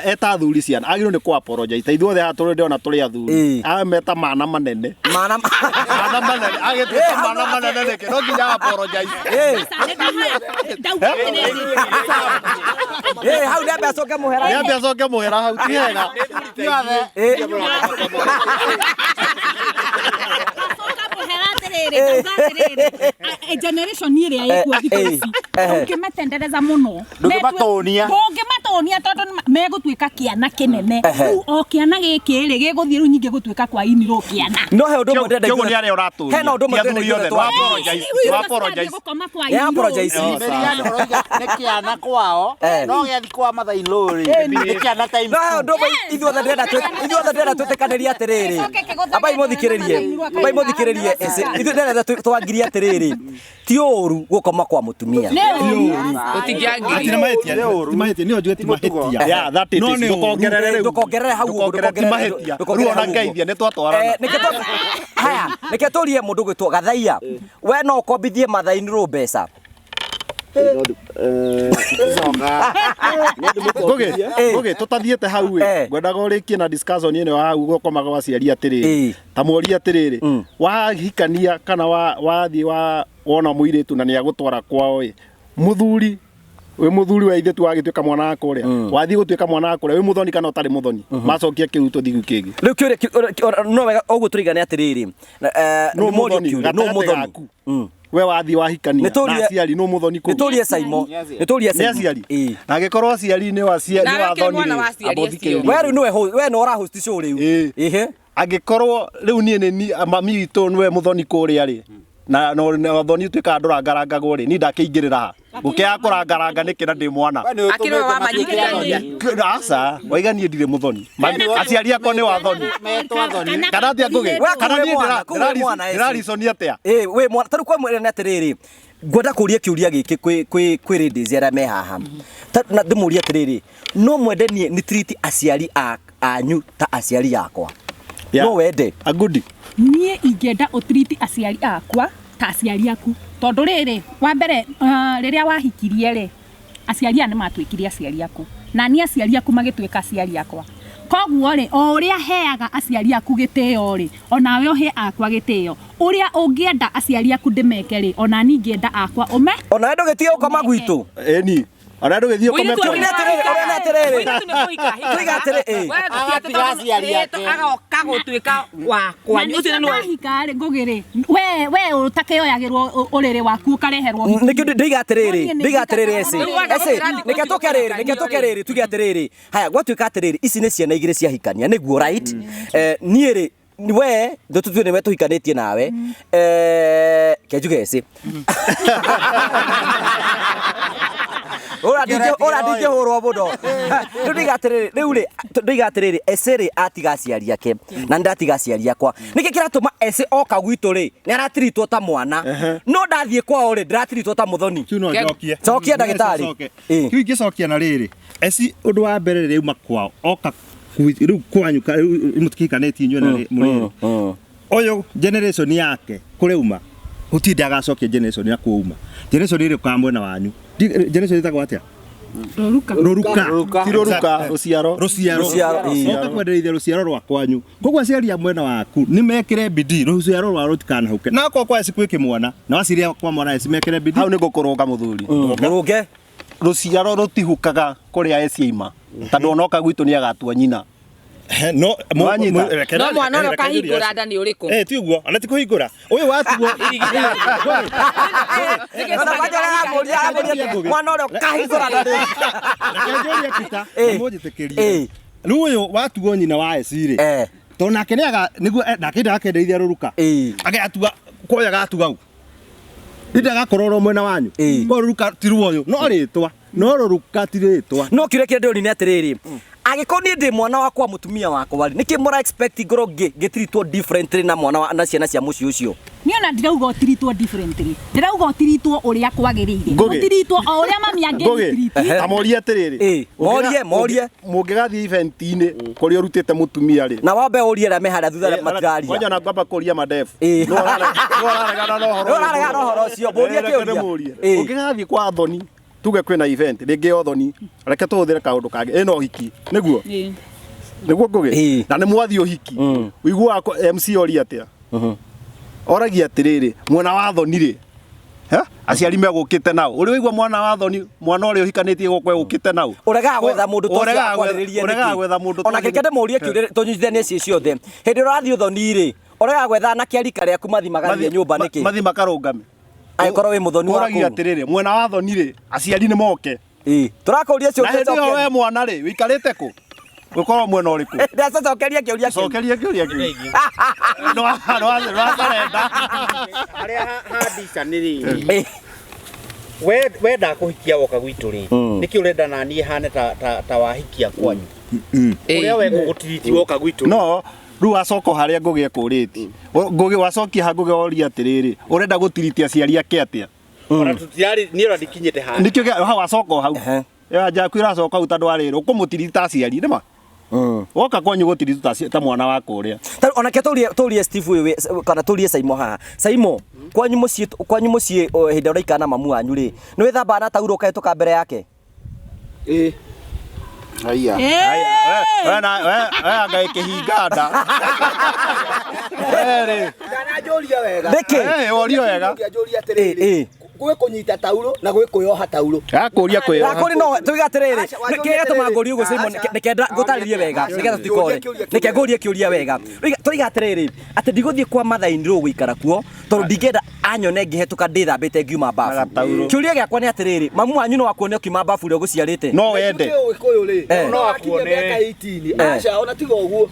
eta athuri ciana agĩrĩirwo nĩ kũ apologize ta ithuothe haha tũrĩ ndĩrona tũrĩ athuri ameta mana manene mana mana manene agĩtuĩka mana manene nĩkĩ no nginya apologize Ndauga atĩrĩrĩ. Hau nĩambe acoke mũhera. Nĩambe acoke mũhera hau ti hega. Mũhera atĩrĩrĩ, ndauga atĩrĩrĩ, generation ĩrĩa ĩkuo thikũ ici ndũngĩmatendereza mũno Ndũngĩmatũnia. ndũngĩmatũnia tondũ megũtuĩka kĩana kĩnene rĩu o kĩana gĩkĩ rĩ gĩgũthiĩ rĩu nyingĩ gũtuĩka kwa inirwo kĩana No he ũndũ ũmwe ndĩrenda Kĩoguo nĩ arĩa ũratũnia. Hena ũndũ ũmwe Ti athuri ndĩrenda othe, ithuothe no apologize, no apologize. gũkoma kwa Yeah, apologize. Meriani ũroiga nĩ kĩana kwao no gĩathi kwa mother-in-law rĩ nĩ kĩana times No he ũndũ ũmwe ithuothe ndĩrenda ithuothe ndĩrenda twĩtĩkanĩrie atĩrĩrĩ ambai mũthikĩrĩrie ambai mũthikĩrĩrie ĩcĩ ithuĩ ndĩrenda twangirie atĩrĩrĩ ti ũru gũkoma kwa mũtumia Ti mahĩtia, ti mahĩtia, nĩyo njuge ti mahĩtia. Yeah, that it No is. nĩ ũru. Ndũkongerere rĩu. Ndũkongerere hau ũguo, Ndũkongerere, ti mahĩtia. ndũkongerere Rĩu ona hau ũguo. ngeithia nĩ twatwarana. Haya reke tũrie mũndũ gwĩtwo Gathaiya we no ũkombithie Mathai-inĩ mbeca Ngũgĩ, Ngũgĩ, tũtathiĩte hau ĩ ngwendaga ũrĩkie na discussion ĩno ya hau gũkomaga gwa aciari atĩrĩrĩ ta mũrie atĩrĩrĩ wahikania kana wathiĩ wa wona mũirĩtu na nĩagũtwara kwao ĩ mũthuri wĩ mũthuri wa ithe tu wagĩtuĩka mwana wa kũrĩa wathiĩ gũtuĩka mwana wa kũrĩa wĩ mũthoni kana ũtarĩ mũthoni macokia kĩu tũthiĩ kĩu kĩngĩ rĩu kĩũria no wega ũguo tũrigane atĩrĩrĩ Nũ nĩ mũrio mũthoni kĩũria nũ gatagatĩ mũthoni gaku we wathiĩ wahikania na aciari nũ mũthoni kũu Nĩ tũrie Saimo nĩ tũrie nĩ Saimo aciari na angĩkorwo aciari nĩ Nawe nĩ ũkĩrĩ wathoni mwana wa rĩ aciari amba ũthikĩrĩrie. we rĩu nĩwe we nĩwe ũra host show rĩu ĩhĩ angĩkorwo rĩu niĩ nĩ ni mami witũ nĩwe mũthoni kũrĩa rĩ na na wathoni ũtuĩkaga ndũrangarangagwo rĩ niĩ ndakĩingĩrĩra ha ngũkĩaga kũrangaranga nĩkĩ na ndĩ mwana Akĩrĩ we wamanyitithania. aca waiga niĩ ndirĩ mũthoni aciari akwa nĩ wathoni kana atĩa ngũgĩ We kana kũu wĩ niĩ mwana, kũu wĩ mwana, eci. ndĩrariconi atĩa Ĩ wĩ mwana tarĩu kwa mwĩra nĩ atĩrĩrĩ ngwenda kũria kĩũria gĩkĩ kwĩ kwĩ kwĩ ladies arĩa me haha na ndĩmũrie atĩrĩrĩ no mwende niĩ nĩ treat aciari anyu ta aciari akwa no wende agudi niĩ ingĩenda ũtiriti aciari akwa ta aciari aku tondũ rĩrĩ wa mbere rĩrĩa wahikirie rĩ aciari aya nĩ matuĩkire aciari aku na niĩ aciari aku magĩtuĩka aciari akwa koguo rĩ o ũrĩa heaga aciari aku gĩtĩo rĩ onawe ũhe akwa gĩtĩo ũrĩa ũngĩenda aciari aku ndĩmeke rĩ ona niĩ ingĩenda akwa ũme onawe ndũgĩtige gũkoma gwitũ ĩni ona ndũgĩthiĩ ũkome Mũirĩtu kũu. ũrĩa atĩrĩrĩ tuiga atĩrĩ Agatiga aciari ake. Agoka gũtuĩka wa kwanyu. Ũcio nĩ ndahika rĩ ngũgĩ rĩ we we ũtakĩoyagĩrwo ũrĩrĩ waku ũkareherwo nĩkĩo ndĩiga atĩrĩrĩ ndĩiga atĩrĩrĩ eci eci nĩke tũke rĩrĩ nĩke tũke rĩrĩ tuge atĩrĩrĩ haya gwatuĩka atĩrĩrĩ ici nĩ ciana igĩrĩ ciahikania nĩguo right niĩ rĩ we tũtue nĩwe tũhikanĩtie nawe ke njuge eci ora ndingĩhũrwo mũno rĩu ndĩiga atĩrĩrĩ rĩu rĩ ndĩiga atĩrĩrĩ ece rĩ atiga aciari ake na nĩ ndatiga aciari akwa nĩkĩ kĩratũma ece oka gwitũ rĩ nĩ aratiritwo ta mwana no ndathiĩ kwao rĩ ndĩratiritwo ta mũthoni Kiu no njokie. cokia ndagĩtarĩ Kiu ingĩcokia na rĩrĩ eci ũndũ wa mbere rĩ uma kwao oka rĩu kwanyu rĩu mũtikĩhikanĩtie inyuĩ na mũrĩ ũyũ generation yake kũrĩa uma gũtirĩ agacokia generation ya kũu uma generation ĩrĩ ũkaga mwena wanyu generation ĩtagwo atĩa Rũruka. Rũruka. Ti rũruka, rũciaro. Rũciaro. Rũciaro. Oka kwendereithia rũciaro rwa kwanyu. Koguo aciari a mwena waku nĩ mekĩre bidii rũciaro rwao rũtikanahuke. Na akorwo kwa eci kwĩ kĩmwana, na waciria kwa mwana eci mekĩre bidii. Hau nĩ ngũkũrũnga mũthuri. Mũrũnge. Rũciaro rũtihukaga kũrĩa eci aima tondũ onoka gwitũ nĩ agatua nyina. No Wanyita? No mwana ũrĩa ũkahingũra nda nĩ ũrĩkũ? Eh, ti ũguo, ona ti kũhingũra. Ũyũ watuo. Mwana ũrĩa ũkahingũra nda nĩ Reke njũrie Peter, na mũnjĩtĩkĩrie. Rĩu ũyũ watuo nyina wa eci rĩ. Tondũ nake nĩ aga nĩguo nake ndagakendereithia rũruka. Agatua kwoya agatua u. Ndagakorwo ro mwena wanyu. Kwa rũruka ti ruoyo, no rĩtwa. No rũruka ti rĩtwa. No kĩũria kĩrĩa ndĩroria nĩ atĩrĩrĩ angĩkorwo niĩ ndĩ mwana wakwa mũtumia wakwa rĩ nĩkĩ mũra expect ngorwo ngĩtiritwo differently na mwana na ciana cia mũciĩ ũcio? Niĩ ona ndirauga ũtiritwo differently, ndĩrauga ũtiritwo ũrĩa kwagĩrĩire. Ngũgĩ. Ũtiritwo o ũrĩa mami Ngũgĩ, angĩmũtiriti. ta morie atĩrĩrĩ. Ĩ, morie, morie. Mũngĩgathiĩ event-inĩ kũrĩa ũrutĩte mũtumia rĩ. Na wambe ũrie arĩa me harĩa thutha arĩa matiraria. Kwanja na ngwamba kũria madefu. Ĩ. Nũ ũraregana na ũhoro Nũ ũraregana na ũhoro ũcio? Mũrie Ĩ, reke kĩũria. ndĩmũrie. Ĩ. Ũngĩgathiĩ kwa thoni tuge kwĩna event rĩngĩ ya ũthoni reke tũhũthĩre kaũndũ kangĩ ĩno ũhiki nĩguo nĩguo Ngũgĩ na nĩ mwathiĩ ũhiki ũiguaga MC oria atĩa oragia atĩrĩrĩ mwena wa thoni rĩ he? Aciari megũkĩte nao ũrĩ waigua mwana wa thoni mwana ũrĩa ũhikanĩtie gũkũ egũkĩte nao Ũregaga gwetha mũndũ ta ũcio Ũregaga akwarĩrĩrie ũregaga nĩkĩ? gwetha mũndũ ta Ona ũcio. kĩrĩa ndĩmũrie kĩũria tũnyitithanie ciĩ ciothe. Hĩndĩ ĩrĩa ũrathiĩ ũthoni rĩ, ũregaga gwetha anake a rika rĩaku mathi magathiĩ nyũmba nĩkĩ? Mathi makarũngame. Angĩkorwo wĩ mũthoni wa Ũragia kũu. atĩrĩrĩ mwena wa thoni rĩ aciari nĩ moke. Tũrakũria Na ciũria hĩndĩ ĩyo cokia. we mwana rĩ ũikarĩte kũ? Ũkorwo mwena ũrĩkũ? Ndacokeria kĩũria kĩu. Cokeria kĩũria kĩu. Nĩwacarenda. Harĩa handica nĩ rĩrĩ we wenda kũhikia woka gwitũ rĩ nĩkĩ ũrenda na niĩ hane ta, ta, ta wahikia kwanyu ũrĩa we gũgũtiriti woka gwitũ No rĩu wacoka o harĩa Ngũgĩ ekũrĩtie. Ngũgĩ wacokia ha Ngũgĩ oria atĩrĩrĩ ũrenda gũtiriti aciari ake atĩa? Ona tũtirarĩ niĩ ona ndikinyĩte haha. Nĩkĩo hau wacoka o hau. Anja yaku ĩracoka hau tondũ warĩrĩ ũkũmũtirita aciari nĩma? Woka kwanyu gũtirita ta mwana wa kũrĩa. Ta onake tũrie tũrie Steve ũyũ kana tũrie Saimo haha. Saimo, kwanyu mũciĩ kwanyu mũciĩ hĩndĩ ĩrĩa ũraikara na mamu wanyu rĩ, nĩ wĩthambaga na tauro ũkahĩtũka mbere yake? Ĩ. Haiya. We na we we anga ĩkĩhinga nda. We rĩ. Ndananjũria wega. Nĩkĩ? Eh, worio wega. Ũngĩanjũria atĩrĩrĩ, gwĩ kũnyita tauro na gwĩ kwĩyoha tauro. Akũria kwĩyoha. Ndakũria no tuiga atĩrĩrĩ, Aca, wanjũria kĩrĩa gĩatũma atĩrĩrĩ. ngũrie ũguo Simon, Aca. nĩkenda ngũtarĩrie wega, nĩgetha tũtikore. Kĩũria, Nĩke ngũrie kĩũria wega. Tũiga atĩrĩrĩ, atĩ ndigũthiĩ kwa mother-in-law gũikara kuo, tondũ ndingĩenda anyone ngĩhetũka ndĩthambĩte ngiuma bafu. Kĩũria gĩakwa nĩ atĩrĩrĩ, mamu wanyu no akuone ũkiuma bafu ũrĩa ũgũciarĩte? No wende. Ũgĩkũyũ rĩ, Eh. no akuone mĩaka 18. Aca, ona tiga ũguo,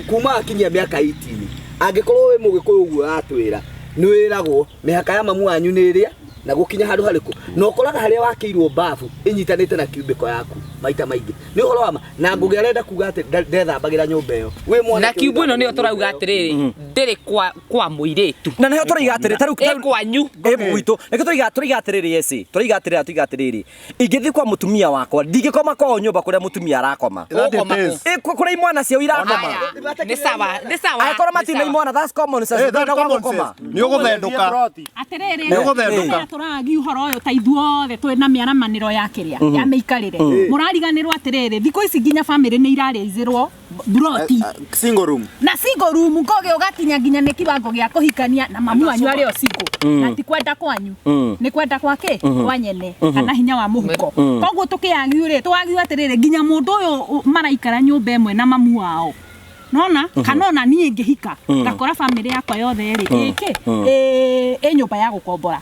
kuma akinyia mĩaka 18. Angĩkorwo wĩ mũgĩkũyũ ũguo ũratwĩra, nĩ wĩragwo mĩhaka ya mamu wanyu nĩ ĩrĩa na gũkinya handũ harĩkũ na ũkoraga harĩa wakĩirwo babu ĩnyitanĩte na kiumbĩko yaku maita maingĩ nĩ ũhoro wa ma na Ngũgĩ arenda kuga atĩ ndethambagĩra nyũmba ĩyo wĩ mwanake Na kiumbu ĩno nĩyo tũrauga atĩrĩrĩ ndĩrĩ kwa kwa mũirĩtu. Na nĩho tũraiga atĩrĩ tarĩu Ĩ kwanyu. Ĩ gwitũ. Nĩkĩo tũraiga tũraiga atĩrĩrĩ eci. Tũraiga atĩrĩrĩ tũraiga atĩrĩrĩ. Ingĩthiĩ kwa mũtumia wakwa, ndingĩkoma kwao nyũmba kũrĩa mũtumia arakoma. That it is. Ĩ kũrĩa imwana ciao irakoma. Nĩ sawa, nĩ sawa. Angĩkorwo matirĩ na imwana, that's common sense. Eh, that's Ndũrenda gwa common gũkoma. sense. Nĩ ũgũthendũka. Atĩrĩrĩ, Nĩ ũgũthendũka. tũragi ũhoro ũyũ ta ithuothe twĩ na mĩaramanĩro ya kĩrĩa ya mĩikarĩre mũrariganĩrwo atĩrĩrĩ thikũ ici nginya bamĩrĩ nĩ irarĩizĩrwo buroti Single room. Na single room ngũgĩ ũgakinya nginya nĩ kiwango gĩa kũhikania na mamu wanyu arĩ o single na ti kwenda kwanyu nĩ kwenda kwa kĩ kwa nyene kana hinya wa mũhuko koguo tũkĩagiu rĩ twagiu atĩrĩrĩ nginya mũndũ ũyũ maraikara nyũmba ĩmwe na mamu wao nona kana ona niĩ ngĩhika ngakora bamĩrĩ yakwa yothe rĩ ĩkĩ ĩ nyũmba ya gũkombora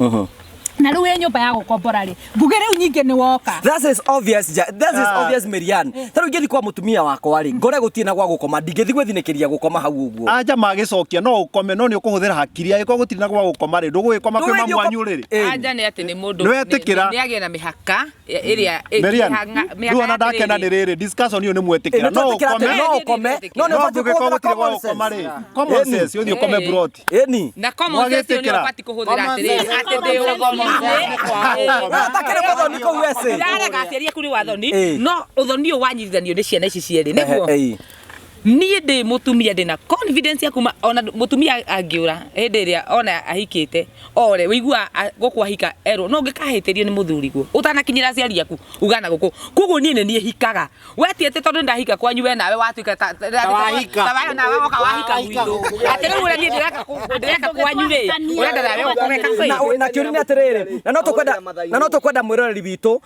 na rĩu ĩ nyũmba ya gũkombora rĩ nguge rĩu nyingĩ nĩ woka. That is obvious, that is obvious Marianne. Ta rĩu ingĩthiĩ kwa mũtumia wakwa rĩ, ngore gũtirĩ na gwa gũkoma, ndingĩthiĩ gwĩthinĩkĩria gũkoma hau ũguo. Anja magĩcokia no ũkome no nĩ ũkũhũthĩra hakiri angĩkorwo gũtirĩ na gwa gũkoma rĩ ndũgũgĩkoma kwĩ mamu wanyu rĩrĩ. Anja nĩ atĩ nĩ mũndũ Nĩwetĩkĩra. nĩ agĩe na mĩhaka ĩrĩa Marianne, rĩu ona ndakena nĩ rĩrĩ discussion ĩyo nĩ mwetĩkĩra no ũkome no ũkome no nĩ no ũbatiĩ ndũgĩkorwo kũhũthĩra gũtirĩ gwa common gũkoma sense. rĩ common sense ũthiĩ ũkome buroti. Ĩni. Na common sense ĩyo nĩ ũbatiĩ kũhũthĩra atĩrĩrĩ atĩ ndĩ Ũtakĩrĩ mũthoni kũu eci. Ndarega aciari aku nĩ wathoni Ĩ. no ũthoni ũyũ wanyitithanio nĩ ciana ici cierĩ nĩguo Ĩ. niĩ ndĩ mũtumia ndĩna confidence ya kuma ona mũtumia angĩũra hĩndĩ ĩrĩa ona ahikĩte ore wĩigua gũkũ ahika erwo no ũngĩkahĩtĩrio nĩ mũthuriguo ũtanakinyĩra aciari aku uga na gũkũ koguo niĩ nĩ niĩ hikaga we ti atĩ tondũ ndahika kwanyu we nawe watuĩka ta wahika. ta we nawe woka wahika gwitũ atĩ rĩu ũrĩa niĩ ndĩreka ndĩreka kwanyu rĩ ũrenda nawe ũgeka kwĩ Na kĩũria nĩ atĩrĩrĩ, na no tũkwenda na no tũkwenda mwĩroreri witũ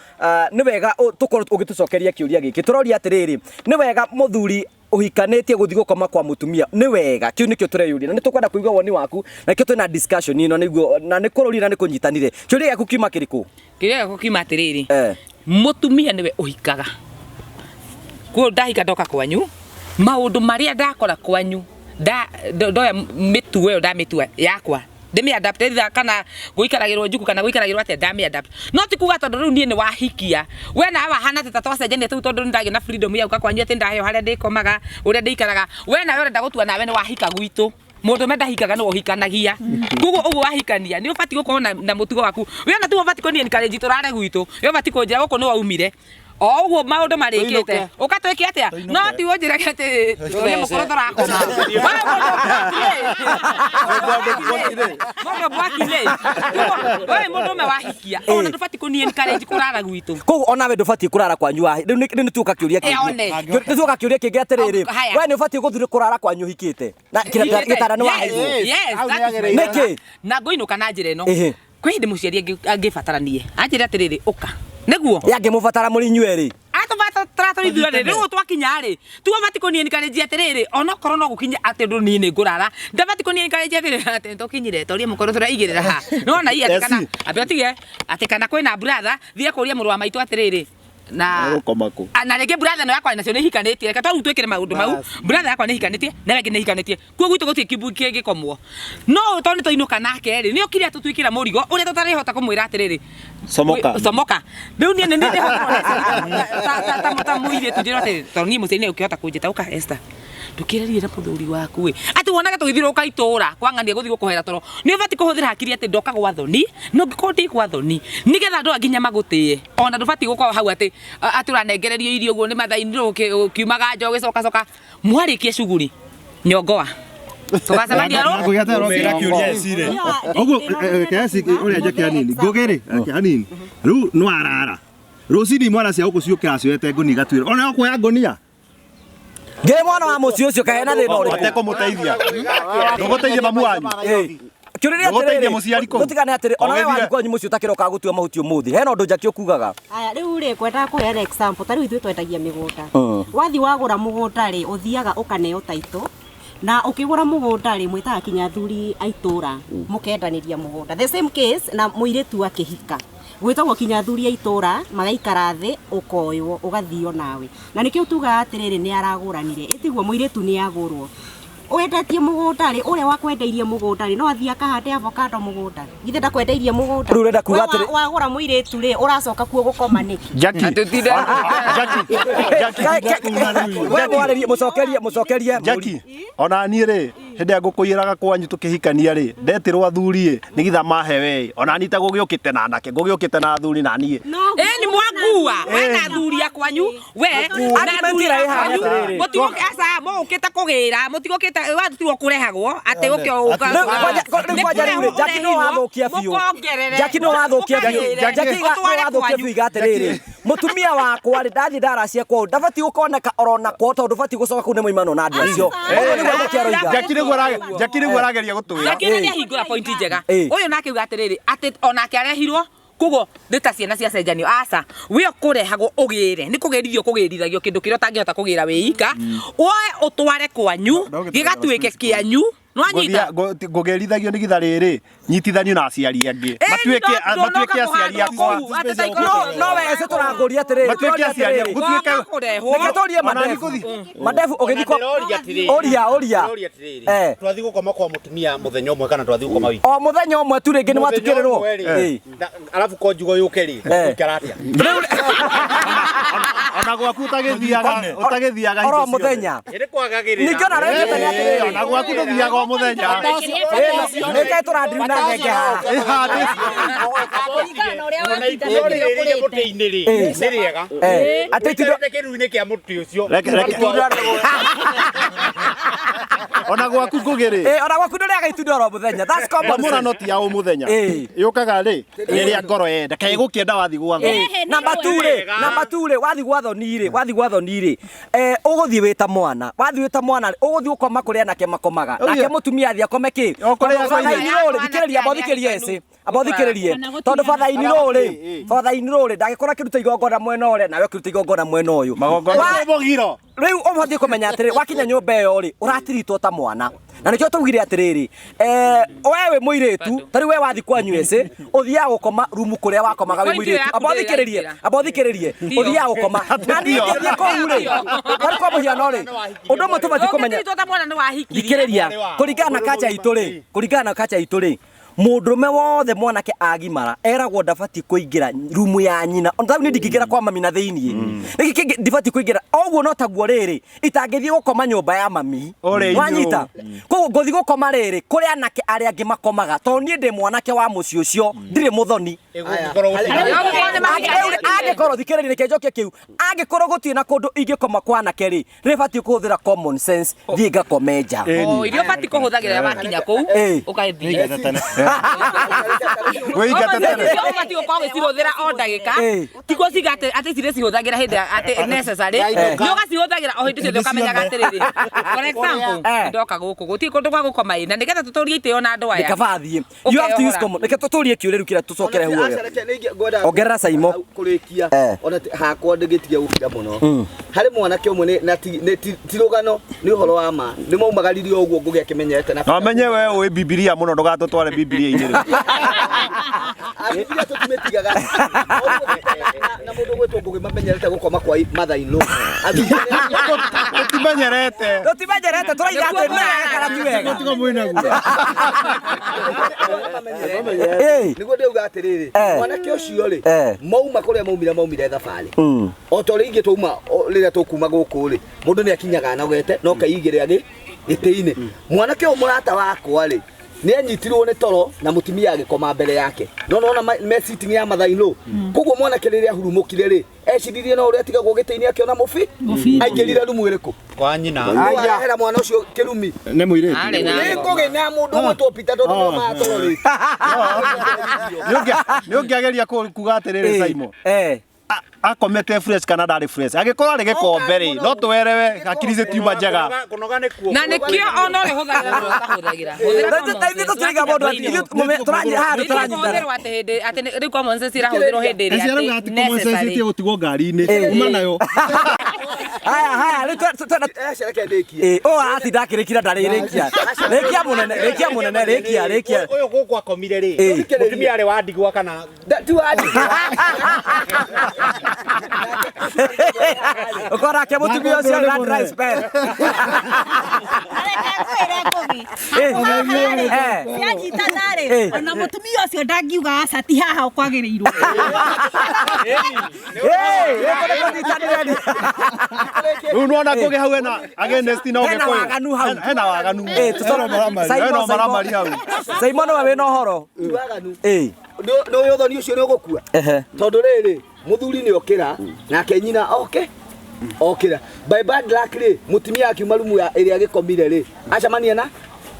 nĩ wega tũkorwo ũgĩtũcokeria kĩũria gĩkĩ tũroria atĩrĩrĩ nĩ wega mũthuri ũhikanĩtie gũthiĩ gũkoma kwa mũtumia nĩ wega kĩu nĩkĩo tũreyũria na nĩ tũkwenda kũigua woni waku na nĩkĩo twĩna discussion ĩno nĩguo na nĩ kũrũria na nĩ kũnyitanire kĩũria gĩaku kiuma kĩrĩkũ? Kĩũria gĩakwa kiuma atĩrĩrĩ mũtumia nĩwe ũhikaga kuo ndahika ndoka kwanyu maũndũ marĩa ndakora kwanyu ndoya mĩtugo ĩyo ndamĩtua yakwa ndĩmĩ adapt either kana gũikaragĩrwo njuku kana gũikaragĩrwo atĩa ndamĩ adapt no ti kuga tondũ rĩu niĩ nĩ wahikia we nawe wahana atĩ ta twacenjania tũu tondũ nĩndagĩa na freedom ya gũka kwanyu atĩ ndaheo harĩa ndĩkomaga ũrĩa ndĩikaraga we nawe ũrenda gũtua nawe nĩ wahika gwitũ Mũndũme ndahikaga nĩwe ũhikanagia. Koguo ũguo wahikania nĩ ũbatiĩ gũkorwo na mũtugo waku. We ona tiwe ũbatiĩ kũni encourage tũrare gwitũ. We ũbatiĩ kũnjĩra gũkũ nĩ waumire. O ũguo maũndũ marĩkĩte. Ũka twĩke atĩa? No ti ũnjĩrage atĩ tũrĩ mũkũrũ tũrakoma. Mũndũ mwaki rĩ. We mũndũme wahikia. Ona ndũbatiĩ kũni encourage kũrara gwitũ. Koguo onawe ndũbatiĩ kũrara kwanyu wa rĩu rĩu nĩ tuoka kĩũria Eh, one. kĩngĩ. Nĩ tuoka kĩũria kĩngĩ atĩrĩrĩ. Haya. We nĩ ũbatiĩ gũthiĩ kũrara kwanyu ũhikĩte. Na gĩtanda nĩ waheirwo. Yes, that is my Nĩkĩ? Na ngũinũka na njĩra ĩno. Ĩhĩ. Kwĩ hĩndĩ mũciari angĩbataranie. Anjĩre atĩrĩrĩ, ũka. Nĩguo. Yangĩmũbatara mũrĩ inyuĩ erĩ. Atũbatara tũrĩ ithuĩ erĩ. Rĩu twakinya rĩ, tiwe ũbatiĩ kũni encourage atĩrĩrĩ, onokorwo no gũkinye atĩ ũndũ niĩ nĩ ngũrara, ndabatiĩ kũni encourage atĩrĩrĩ, atĩ nĩtũkinyire, toria mũkũrũ tũraigĩrĩra ha. Nĩwona ii atĩ kana, ambe ũtige, atĩ kana kwĩna brother, thiĩ kũria mũrũ wa maitũ atĩrĩrĩ, na Gũkoma kũ? Na rĩngĩ brother ĩno yakwa nacio nĩ ihikanĩtie, reke tondũ twĩkĩre maũndũ mau, brother yakwa nĩ ihikanĩtie na ĩrĩa ĩngĩ nĩ ihikanĩtie, kuo gwitũ gũtirĩ kĩmbu kĩngĩkomwo, no ũyũ tondũ nĩ twainũka nake rĩ, nĩ okire atũtuĩkĩra mũrigo ũrĩa tũtarĩhota kũmwĩra atĩrĩrĩ, Comoka. Comoka. Rĩu niĩ nĩ niĩ ndĩhota ta mũirĩtu njĩrwo atĩrĩ, tondũ niĩ mũciari nĩ ũkĩhota kũnjĩta ũka Esther, ndũkĩrarie na mũthuri waku ĩ, atĩ wonaga tũgĩthiũrũrũka itũra kwang'ania gũthiĩ gũkũhera toro, nĩ ũbatiĩ kũhũthĩra hakiri atĩ ndoka gwa thoni, na ũngĩkorwo ndĩ gwa thoni, nĩgetha andũ aya nginya magũtĩe, ona ndũbatiĩ gũkorwo hau atĩ atĩ ũranengererio irio ũguo nĩ mathaa-inĩ ũkiumaga nja ũgĩcokacoka, mwarĩkia cuguri nyongoa tũgacemania rũ Ngũgĩ atĩ ũrokĩra kĩũria ecire. Ũguo kesi ũrĩa njake hanini. Ngũgĩ rĩ, reke hanini. Rĩu nĩ warara. Rũcinĩ imwana cia gũkũ ciũkĩra cioete ngũnia igatuĩra. Ona ũkuoya ngũnia. Ngĩrĩ mwana wa mũciĩ ũcio kahena thĩna ũrĩkũ? Atekũmũteithia. Ndũgũteithia mamu wanyu. Kĩũria Ndũgũteithia atĩrĩrĩ, mũciari kũu. tũtigane atĩrĩ, ona we Ũgĩthiĩ- wathiĩ kwanyu mũciĩ ũtakĩroka gũtua mahuti ũmũthĩ, hena ũndũ Jackie ũkugaga. Aya, rĩu rĩ ngwendaga kũheana example ta rĩu ithuĩ twendagia mĩgũnda. Mm. Wathiĩ wagũra mũgũnda rĩ, ũthiaga ũkaneo title na ũkĩgũra mũgũnda rĩ, mwĩtaga kinya athuri a itũra mũkendanĩria mũgũnda. The same case na mũirĩtu akĩhika gwĩtagwo kinya athuri a itũra magaikara thĩ ũkoywo ũgathio nawe, na nĩkĩo tugaga atĩrĩrĩ nĩ aragũranire, ĩtiguo mũirĩtu nĩ agũrwo. Wendetie mũgũnda rĩ, ũrĩa wakwendeirie mũgũnda rĩ, no athiĩ akahande avocado mũgũnda. Githĩ ndakwendeirie mũgũnda? Rĩu ũrenda kuga We atĩrĩ- wagũra mũirĩtu rĩ, ũracoka kuo gũkoma nĩkĩ? Jackie. Jackie. Jackie. We mwarĩrie, mũcokerie, mũcokerie. Jackie, ona niĩ rĩ, hĩndĩ ĩrĩa ngũkũiyĩraga kwanyu tũkĩhikania rĩ, ndetirwo athuri ĩ, nĩgetha mahe we, ona niĩ ta gũgĩũkĩte na anake, ngũgĩũkĩte na athuri na niĩ. Ĩ nĩ mwangua we na athuri a kwanyu we na Argument athuri ĩrĩa a ĩ haha kwanyu atĩrĩrĩ. mũtigũke aca mũgũkĩte kũgĩra mũtigũkĩte watutirwo kũrehagwo atĩ ũke ũka Rĩu kwanja- rĩu kwanja rĩu rĩ, Jackie no wathũkia biũ. Jackie no wathũkia biũ. Jackie no wathũkia biũ iga atĩrĩrĩ, mũtumia wakwa rĩ, ndathiĩ ndaracia kwao, ndabatiĩ gũkoneka orona kwao tondũ ndũbatiĩ gũcoka kũu nĩ mũimanwo na andũ acio. Ũguo nĩguo Jackie aroiga. Jackie nĩguo arageria gũtwĩra. Jackie nĩ ahingũra point njega. Ĩ. Ũyũ nake auga atĩrĩrĩ, atĩ onake arehirwo koguo nĩ ta ciana ciacenjanio aca we ũkũrehagwo ũgĩre nĩ kũgĩrithio kũgĩrithagio kĩndũ kĩrĩa ũtangĩhota kũgĩra wĩ ika woe ũtware kwanyu gĩgatuĩke kĩanyu nĩwanyita Ngũgĩrithagio nĩgetha rĩrĩ nyitithanio na aciari angĩ matuĩke matuĩke aciari akwa. No we ece tũrakũria atĩrĩrĩ, Matuĩke tũroria aciari atĩrĩrĩ. gũtuĩke Reke tũrie Ona mandebu. nĩ Mandebu ũgĩthiĩ kwa Ndĩroria atĩrĩrĩ. Ũria, ũria. Ndĩroria atĩrĩrĩ. Eh. Twathiĩ gũkoma kwa mũtumia mũthenya ũmwe kana twathiĩ gũkoma wiki? O mũthenya ũmwe tu rĩngĩ nĩ Mũthenya watukĩrĩrwo. ũmwe rĩ, Ĩ. Alafu konjugo yũke rĩ, Eh. ũikara atĩa? Ona gwaku ũtagĩthiaga ũtagĩthiaga Oro hingo ciothe. mũthenya. Ĩrĩ kwagagĩrĩra. Ningĩ ona arendete nĩ atĩrĩrĩ. Ona gwaku ndũthiaga o mũthenya. Nĩkaĩ tũrandiri na thenge haha. Ona itunda rĩrĩ mũtĩ-inĩ rĩ, Eh. nĩ rĩega. Eh. Atĩ itunda- Ũikarĩte kĩruru-inĩ kĩa mũtĩ ũcio. Reke- reke. Ona gwaku ngũgĩ rĩ. Eh, ona gwaku ndũrĩaga itunda oro mũthenya. That's common sense. Ndamũrano ti ya o mũthenya. Ĩ. Yũkaga rĩ rĩrĩa ngoro yenda kaĩ gũkĩenda wathiĩ gwa thoni. Namba 2 rĩ, namba 2 rĩ, wathi gwa thoni rĩ, wathi gwa thoni rĩ, eh, ũgũthiĩ wĩ ta mwana, wathiĩ wĩ ta mwana rĩ, ũgũthiĩ gũkoma kũrĩa anake makomaga. Nake mũtumia athiĩ akome kĩ? O kũrĩa Tondũ batha-inĩ rĩ, thikĩrĩria, amba ũthikĩrĩrie eci. Amba ũthikĩrĩrie. Tondũ batha-inĩ rĩ, batha-inĩ rĩ, ndangĩkorwo akĩruta igongona mwena ũrĩa, nawe ũkĩruta igongona mwena ũyũ. Magongona Wa- Rĩu ũbatiĩ kũmenya atĩrĩrĩ, wakinya nyũmba ĩyo rĩ, ũratiritwo ta mwana. Na nĩkĩo twaugire atĩrĩrĩ, eh, we wĩ mũirĩtu, ta rĩu we wathiĩ kwanyu eci, ũthiaga gũkoma rumu kũrĩa wakomaga wĩ Point ĩyo mũirĩtu. yaku Amba ndĩrĩ ũthikĩrĩrie, ĩraingĩra. amba ũthikĩrĩrie, ũthiaga gũkoma. Na niĩ ngĩthiĩ kũu rĩ, tarĩ kwa mũhiano rĩ, ũndũ ũmwe tũbatiĩ kũmenya Ũngĩtiritwo ta mwana nĩ wahikirie. thikĩrĩria, kũringana na kacha itũ rĩ, kũringana na kacha itũ rĩ, Mũndũrũme wothe mwanake agimara eragwo ndabatiĩ kũingĩra rumu ya nyina. Ona tarĩu niĩ ndingĩingĩra kwa mami na thĩiniĩ. Nĩkĩ kĩngĩ ndibatiĩ kũingĩra? Oguo no taguo rĩrĩ itangĩthiĩ gũkoma nyũmba ya mami. Ũrĩ Wanyita? Koguo ngũthiĩ gũkoma rĩrĩ kũrĩ anake arĩa angĩ makomaga, tondũ niĩ ndĩ mwanake wa mũciĩ ũcio, ndirĩ mũthoni. Angĩkorwo thikĩrĩria, reke njokie kĩu, angĩkorwo gũtirĩ na kũndũ ingĩkoma kwa anake rĩ, nĩbatiĩ kũhũthĩra common sense, thiĩ ngakome nja. O iria ũbatiĩ kũhũthagĩra wakinya kũu ũgathiĩ. Wĩingate tene. Icio ũbatiĩ gũkorwo ũgĩcihũthĩra o ndagĩka, ti gũciga atĩ atĩ cirĩ cihũthagĩra hĩndĩ ya- atĩ necessary, nĩ ũgacihũthagĩra o hĩndĩ ciothe ũkamenyaga atĩrĩrĩ, for example, ndoka gũkũ gũtirĩ kũndũ gwa gũkoma ĩ, na nĩgetha tũtũrie itĩo na andũ aya. Nĩkaba thiĩ. You have to use common. Reke tũtũrie kĩũria rĩu kĩrĩa tũcokere huoya. Ongerera Saimo. Kũrĩkia ona hakwa ndĩgĩtige gũkira mũno harĩ mwanake ũmwe na ti rũgano, nĩ ũhoro wa ma, nĩ maumagaririe ũguo Ngũgĩ akĩmenyete na Na menye we ũĩ Bibilia mũno, ndũgatũtware Bibilia-inĩ rĩu. Bibilia tũtimĩtigaga. Na mũndũ ũgwĩtwo Ngũgĩ mamenyerete gũkoma kwa mother in law. Tũtimenyerete. Tũtimenyerete, tũraiga atĩ nĩ wega kana ti wega. Tiga mwĩnaguo. Nĩguo ndĩuga atĩrĩrĩ, mwanake ũcio rĩ, mauma kũrĩa maumire, maumire thabarĩ o ta ũrĩa ingĩ twauma rĩrĩa tũkuma gũkũ rĩ, mũndũ nĩ akinyaga anogete no kaigĩrĩra gĩtĩ-inĩ. Mwanake ũyũ mũrata wakwa rĩ, nĩ anyitirwo nĩ toro na mũtumia agĩkoma mbere yake, no nona me sitting ya mother in law. Koguo mwanake rĩrĩa ahurumũkire rĩ, eciririe no ũrĩa atigagwo gĩtĩ-inĩ akĩona mũbi aingĩrire rumu ĩrĩkũ? Kwa nyina. Arehera mwana ũcio kĩrumi. Nĩ mũirĩtu. Arĩ na Nĩ Ngũgĩ na mũndũ ũgwĩtwo Peter, tondũ nĩo matoro rĩ. Nĩ ũngĩageria kuga atĩrĩrĩ, Saimo, akomete fresh kana ndarĩ fresh? Angĩkorwo arĩ gĩkombe rĩ, no twerewe hakiri citiuma njega. Kũnoga nĩ kuo. Na nĩkĩo ona ũrĩa ũhũthagĩra na ũrĩa ũtahũthagĩra. Hũthĩra common Ta ithuĩ sense. tũtiraiga mũndũ atĩ ithuĩ haha tũranyitana. Hũthĩrwo atĩ hĩndĩ atĩ rĩu common sense irahũthĩrwo hĩndĩ ĩrĩa Eci arauga atĩ atĩ common sense necessary. ĩtie gũtigwo ngari-inĩ uma nayo. Haya haya, rĩu twenda Aca, reke ndĩkie. Ĩ, ũũ aratinda akĩrĩkira, ndarĩrĩkia. Rĩkia mũnene, rĩkia mũnene, rĩkia, rĩkia. Ũyũ gũkũ akomire rĩ, mũtumia arĩ wa ndigwa kana Ti wa ndigwa. Ũkora ake mũtumia ũcio na dry spell. Reke ngwĩre Ngũgĩ, cianyitana rĩ, ona mũtumia ũcio ndangiuga aca, ti haha ũkwagĩrĩirwo. Rĩu nĩwona Ngũgĩ hau hena against na Hena Ũgĩkũyũ. waganu hau. Hena waganu. Tũtoro- Hena ũmaramari hau. Simon nĩwe wĩna ũhoro. Ti waganu. Ĩ. Nĩ ũyũ ũthoni ũcio nĩ ũgũkua, tondũ rĩrĩ mũthuri nĩ okĩra nake nyina oke okĩra. By bad luck rĩ, mũtumia akiuma rumu ya ĩrĩa agĩkomire rĩ, acemania na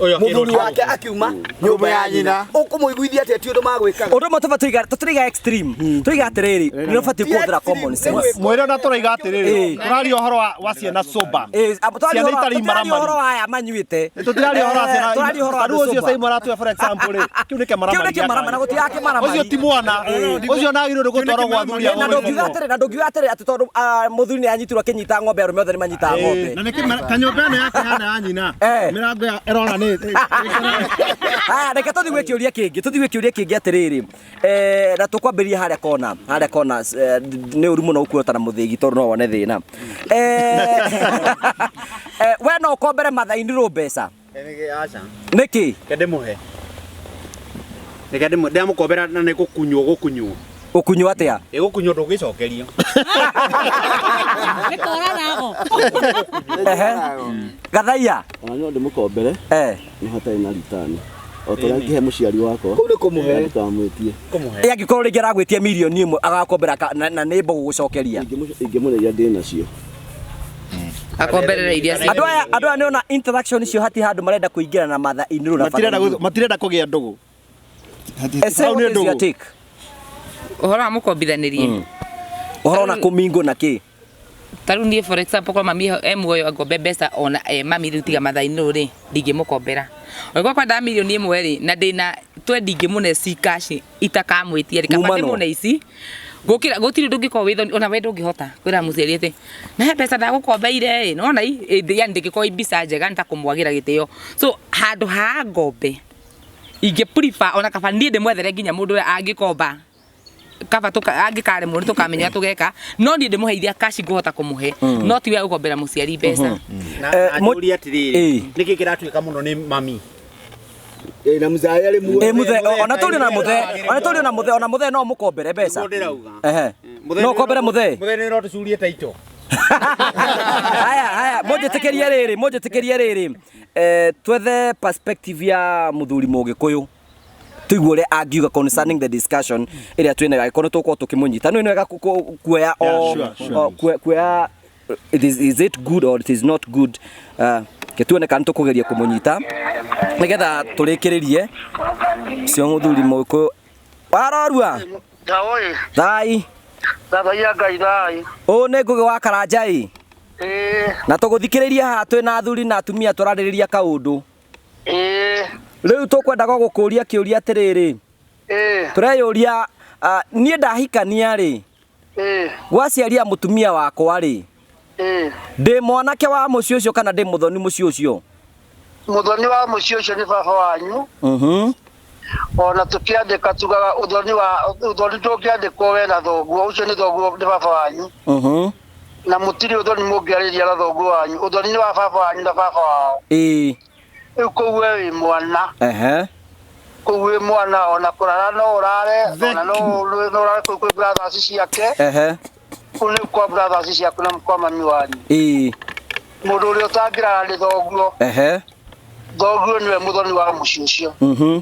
Ũyũ akĩrwo mũthuri wake akiuma nyũmba ya nyina. Ũkũmũiguithia atĩa? Ti ũndũ magwĩkaga. Ũndũ ũmwe tũbatiĩ tũtiraiga extreme, tũiga atĩrĩrĩ, nĩ ũbatiĩ kũhũthĩra common sense. Mwĩre ona tũraiga atĩrĩrĩ, tũraria ũhoro wa ciana sober. Tũraria Ciana itarĩ ũhoro imaramari. wa aya manyuĩte. Tũtiraria ũhoro wa ciana. Tũraria ũhoro wa Tarĩu ũcio andũ sober. Simon aratwĩra, for example rĩ, kĩu nĩ kĩmaramari. Kĩu nĩ kĩmaramari, na gũtirĩ kĩmaramari. Ũcio ti mwana. Ũcio nagĩrĩirwo nĩ gũtwarwo gwa athuri a Na ndũngiuga atĩrĩ, na ndũngiuga atĩrĩ atĩ tondũ mũthuri nĩ anyitirwo akĩnyita ng'ombe, arũme othe nĩ manyitaga ng'ombe. Na nĩkĩ kanyũmba ĩno yake hana ya nyina mĩrango ya ĩrona nĩ Haya, reke tũthiĩ gwĩ kĩũria kĩngĩ, tũthiĩ gwĩ kĩũria kĩngĩ atĩrĩrĩ, na tũkwambĩrĩria harĩa kona, harĩa kona. Nĩ ũru mũno gũkuota na mũthĩgi tondũ no wone thĩna. We no ũkombere mathainirwo mbeca? Aca. Nĩkĩ? Reke ndĩmũhe, reke ndĩmũhe, ndĩramũkombera na nĩ gũkunywo, gũkunywo. Gũkunywo atĩa? Ĩgũkunywo, ndũngĩcokerio. Nĩ kũrarago. Gathaiya. Ona no ndĩmũkombere nĩ hatarĩ na ritani, o ta ũrĩa ngĩhe mũciari wakwa. Kũu nĩ kũmũhe. Ndũkamwĩtie. Ĩ angĩkorwo rĩngĩ aragwĩtia mirioni 1 agakombera na nĩ mbũgũ gũcokeria? Ingĩmũrĩa iria ndĩ nacio. Akomberera iria Andũ aya nĩona interaction icio hati handũ marenda kũingĩra na mother in law na Matirenda father in law. matirenda kũgĩa ndũgũ. Ese, Hau nĩ what is your ndũgũ. take? Ũhoro wa mũkombithanĩrie? Ũhoro na kũmingwo na kĩ? Ta rĩu niĩ, for example, korwo mami e muoyo angombe mbeca, ona e mami rĩu tiga mathainĩ rĩ, ndingĩmũkombera. Angĩkorwo kwendaga mirioni 1 rĩ, na ndĩna twendi ingĩmũne ci cash itakamwĩtia rĩ, kaba Muma no. ndĩmũne ici gũkĩra gũtirĩ ũndũ ũngĩkorwo wĩ thoni. Ona we ndũngĩhota kwĩra mũciari atĩ na he mbeca ndagũkombeire ĩ, nĩwona yani ndĩngĩkorwo i mbica njega, nĩ ta kũmwagĩra gĩtĩo. So handũ ha ngombe, ingĩ prefer ona kaba niĩ ndĩmwethere nginya mũndũ ũrĩa angĩkomba, kaba angĩkaremwo nĩ tũkamenya ũrĩa tũgeka, no niĩ ndĩmũhe iria cash ngũhota kũmũhe, no ti we gũkombera mũciari mbeca. Na njũrie atĩrĩrĩ, nĩkĩ kĩratuĩka mũno nĩ mami? Ĩ, na mzee arĩ muoyo. Ĩ muthe ona tũrĩ na muthe ona tũrĩ na muthe ona muthe no mũkombere mbeca. Nĩguo ndĩrauga. Ehe. No ũkombere muthe. Mũthee nĩ ũrotũcurie taito. Haya haya mũnjĩtĩkĩrie rĩrĩ mũnjĩtĩkĩrie rĩrĩ eh, twethe perspective ya mũthuri mũgĩkũyũ tũigue ũrĩa angiuga concerning the discussion ĩrĩa twĩnayo angĩkorwo nĩ tũgũkorwo tũkĩmũnyita nĩ wega kuoya Yeah, o sure, sure. kuoya is it good or it is not good ke tuone kana tũkũgeria kũmũnyita nĩgetha tũrĩkĩrĩrie cio mũthuri mũgĩkũyũ warorua Thawoi, thai thathaiya Ngai thai. ũũ nĩ Ngũgĩ wa Karanja ĩ Ĩĩ, na tũgũthikĩrĩria haha twĩ na athuri na atumia tũrarĩrĩria kaũndũ ĩĩ, rĩu tũkwendaga gũkũria kĩũria atĩrĩrĩ ĩĩ, tũreyũria niĩ ndahikania rĩ ĩĩ, gwa aciari a mũtumia wakwa rĩ ĩĩ. ndĩ mwanake wa mũciĩ ũcio kana ndĩ mũthoni mũciĩ ũcio Mũthoni wa mũciĩ ũcio nĩ baba wanyu. Mhm. Ona tũkĩandĩka tugaga ũthoni wa ũthoni ndũngĩandĩkwo we na thoguo, ũcio nĩ thoguo nĩ baba wanyu. Mhm. Na mũtirĩ ũthoni mũngĩarĩria na thoguo wanyu. Ũthoni nĩ wa baba wanyu na baba wao. Ĩĩ. Rĩu kũu we wĩ mwana, Ehe. kũu wĩ mwana ona kũrara no ũrare, ona no no ũrare kũu kwĩ brothers ciake. Ehe. Kũu nĩ kwa brothers ciaku na kwa mami wanyu. Ĩĩ. Mũndũ ũrĩa ũtangĩrara nĩ thoguo. Ehe. Thoguo nĩwe mũthoni wa mũciĩ ũcio. Mhm.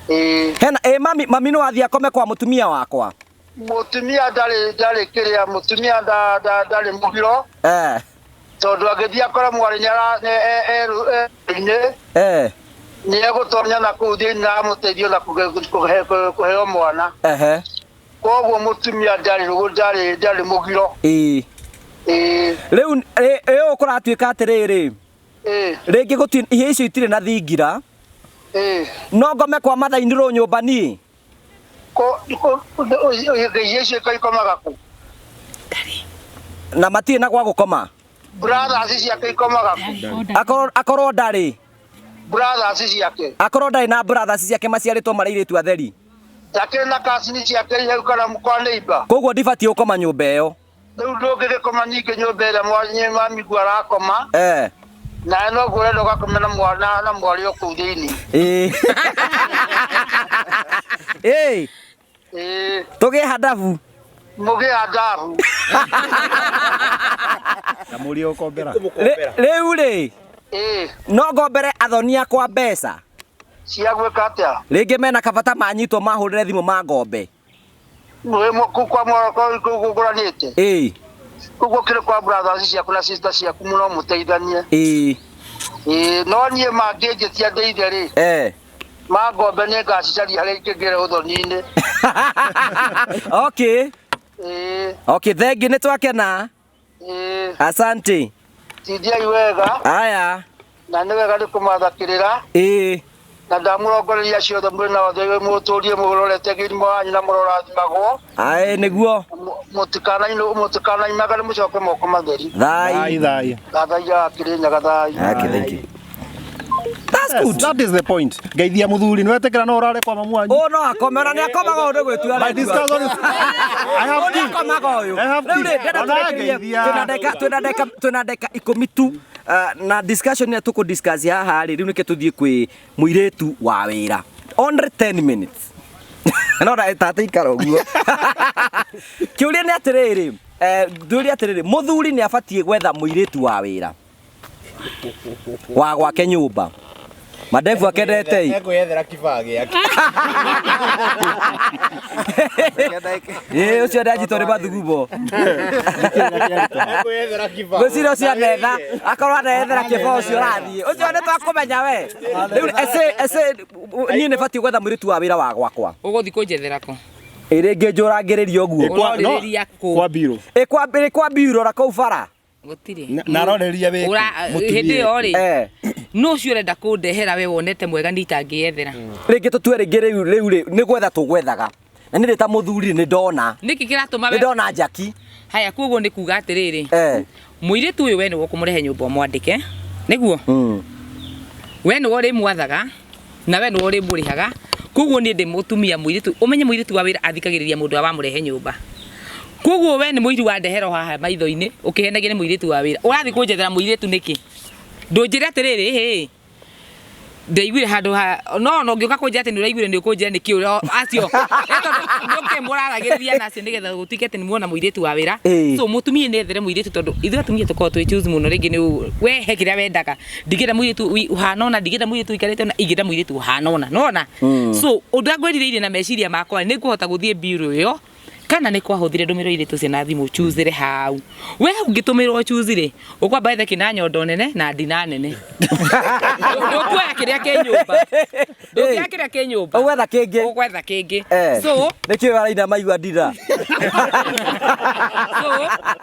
Ĩĩ. Hena ĩ mami mami no athiĩ akome kwa mũtumia wakwa Mũtumia ndarĩ ndarĩ kĩrĩa mũtumia ndarĩ mũgiro eh tondũ angĩthiĩ akore mwarĩ nĩ eh nĩ egũtonya na kũu thĩinĩ na amũteithie na kũheo mwana. Ehe. Koguo mũtumia ndarĩ ndarĩ ndarĩ mũgiro. Ĩĩ. Ĩĩ. Rĩu ĩ ũũ kũratuĩka atĩrĩrĩ Ĩĩ. rĩngĩ gũtirĩ ihĩĩ icio itirĩ na thingira Ĩĩ. no ngome kwa mathainirwo nyũmba niĩ Ihĩĩ icio ikomaga kũ? na matirĩ na gwa gũkoma Brothers ciake ikomaga kũ? akorwo akorwo ndarĩ Brothers ciake. akorwo ndarĩ na brothers ciake maciarĩtwo marĩ airĩtu atheri Ndakĩrĩ na cousin ciake hau kana kwa neighbor. koguo ndibatiĩ gũkoma nyũmba ĩyo Rĩu ndũngĩgĩkoma ningĩ nyũmba ĩrĩa mamigu arakoma eh nawe noguo ũrenda ũgakoma na mwana na mwarĩ o kũu thĩinĩ. Ĩĩ. Ĩĩ. Ĩĩ. Tũgĩe handabu. Mũgĩe handabu. Kamũria ũkombera. Rĩu rĩ Ĩĩ. no ngombere athoni akwa mbeca Cia gwĩka atĩa? rĩngĩ mena kabata manyitwo mahũrĩre thimũ mangombe Kũu kwa mwaro kũu kũgũranĩte. Ĩĩ. Kũu gũkĩrĩ kwa brothers ciaku na sister ciaku mũno mũteithanie. Ĩĩ. Ĩĩ no niĩ mangĩnjĩtia ndeithe rĩ. Eh. Mangombe nĩ ngacicaria harĩa ingĩngĩre ũthoni-inĩ. Okay. Ĩĩ. Okay, thengi nĩ twakena. Ĩĩ. Asante. Tindiai wega. Aya. Na nĩ wega nĩ kũmathakĩrĩra. Ĩĩ. Na ndamũrongoreria ciothe mwĩna othe mũtũrie mũrorete gĩrimũ wanyu na mũrorathimagwo. Aĩ nĩguo. Mũtikanaimagare mũcoke moko matheri. Thai. Thai. Thathaiya Kĩrĩnyaga thai. Okay, thank you. That's good. That is the point. Ngeithia muthuri nĩ wetĩkĩra no ũrare kwa mamu wanyu. Ũũ no akome ona nĩ akomaga ũndũ gwĩtua. My discussion is I have Ũũ nĩ akomaga ũyũ. I have Rĩu rĩ ndĩrenda Ona tũrĩkĩrĩrie ngeithia. twĩna ndagĩka twĩna ndagĩka 10 tu na discussion ĩrĩa tũkũ discuss haha rĩ rĩu nĩkĩo tũthiĩ kwĩ mũirĩtu wa wĩra. Only 10 minutes. No na tata ikara ũguo. Kĩũria nĩ atĩrĩrĩ, ndũria atĩrĩrĩ, mũthuri nĩ abatiĩ gwetha mũirĩtu wa wĩra wa gwake nyũmba. Mandebu akendete ĩ. Ekwĩyethera kibaa gĩake. Ĩ ũcio ndanjitwo nĩ mathugumo. Ekwĩyethera kibaa. Ngwĩciria ũcio anetha akorwo anethera kĩbao ũcio ũrathiĩ ũcio nĩ twakũmenya we rĩu ece ece niĩ nĩ batiĩ gwetha mũirĩtu wa wĩra wa gwakwa Ũgũthiĩ kũnjethera kũ? ĩ rĩngĩ njũrangĩrĩria ũguo Ũrorĩrĩria kũ? Kwa biro. ĩ kwa ĩ kwa biro na kũu bara Gũtirĩ. Na aroreria wĩkũ? Hĩndĩ ĩyo rĩ Eh. no ũcio ũrenda kũndehera we wonete mwega niĩ itangĩyethera. Rĩngĩ tũtue rĩngĩ rĩu rĩu rĩ nĩ gwetha tũgwethaga na nĩ ta mũthuri nĩ ndona Nĩkĩ kĩratũma nĩ we ndona njaki haya koguo nĩ kuga atĩrĩrĩ eh mũirĩtu ũyũ we nĩwe ũkũmũrehe nyũmba ũmwandĩke nĩguo we nĩwe ũrĩmwathaga na we nĩwe ũrĩmũrĩhaga koguo niĩ ndĩ mũtumia mũirĩtu ũmenye mũirĩtu wa wĩra athikagĩrĩria mũndũ ũrĩa wamũrehe nyũmba koguo we nĩ mũiru wandehera o haha maitho-inĩ ũkĩhenagia nĩ mũirĩtu wa wĩra ũrathiĩ kũnjethera mũirĩtu nĩkĩ ndũnjĩre atĩrĩrĩ hĩ Ndaiguire handũ ha no no ngĩũka kũnjĩra atĩ nĩ ũraiguire nĩ ũkũnjĩra nĩkĩ ũrĩa acio nĩkĩ mũraragĩrĩria nacio nĩgetha gũtuĩke atĩ nĩ muona mũirĩtu wa wĩra. Ĩĩ. So mũtumia nĩ ethere mũirĩtu tondũ ithuĩ atumia tũkoragwo twĩ choose mũno rĩngĩ nĩ we he kĩrĩa wendaga ndingĩenda mũirĩtu ũhana ũna, ndingĩenda mũirĩtu ũikarĩte ũna, ingĩenda mũirĩtu ũhana ũna, nĩwona? So ũndũ ũrĩa ngwĩrirĩirie na meciria makwa nĩ ngũhota gũthiĩ bureau ĩyo kana nĩ kwahũthire ndũmĩrwo irĩtu ũcio na thimũ choose hau we ũngĩtũmĩrwo choose rĩ ũkwamba wethe kĩna nyondo nene na ndina nene. Ndũkuoya kĩrĩa kĩ nyũmba, ndũkuoya kĩrĩa kĩ nyũmba, ũgwetha kĩngĩ, ũgwetha kĩngĩ. Eh. So nĩkĩo araina maigua ndira. So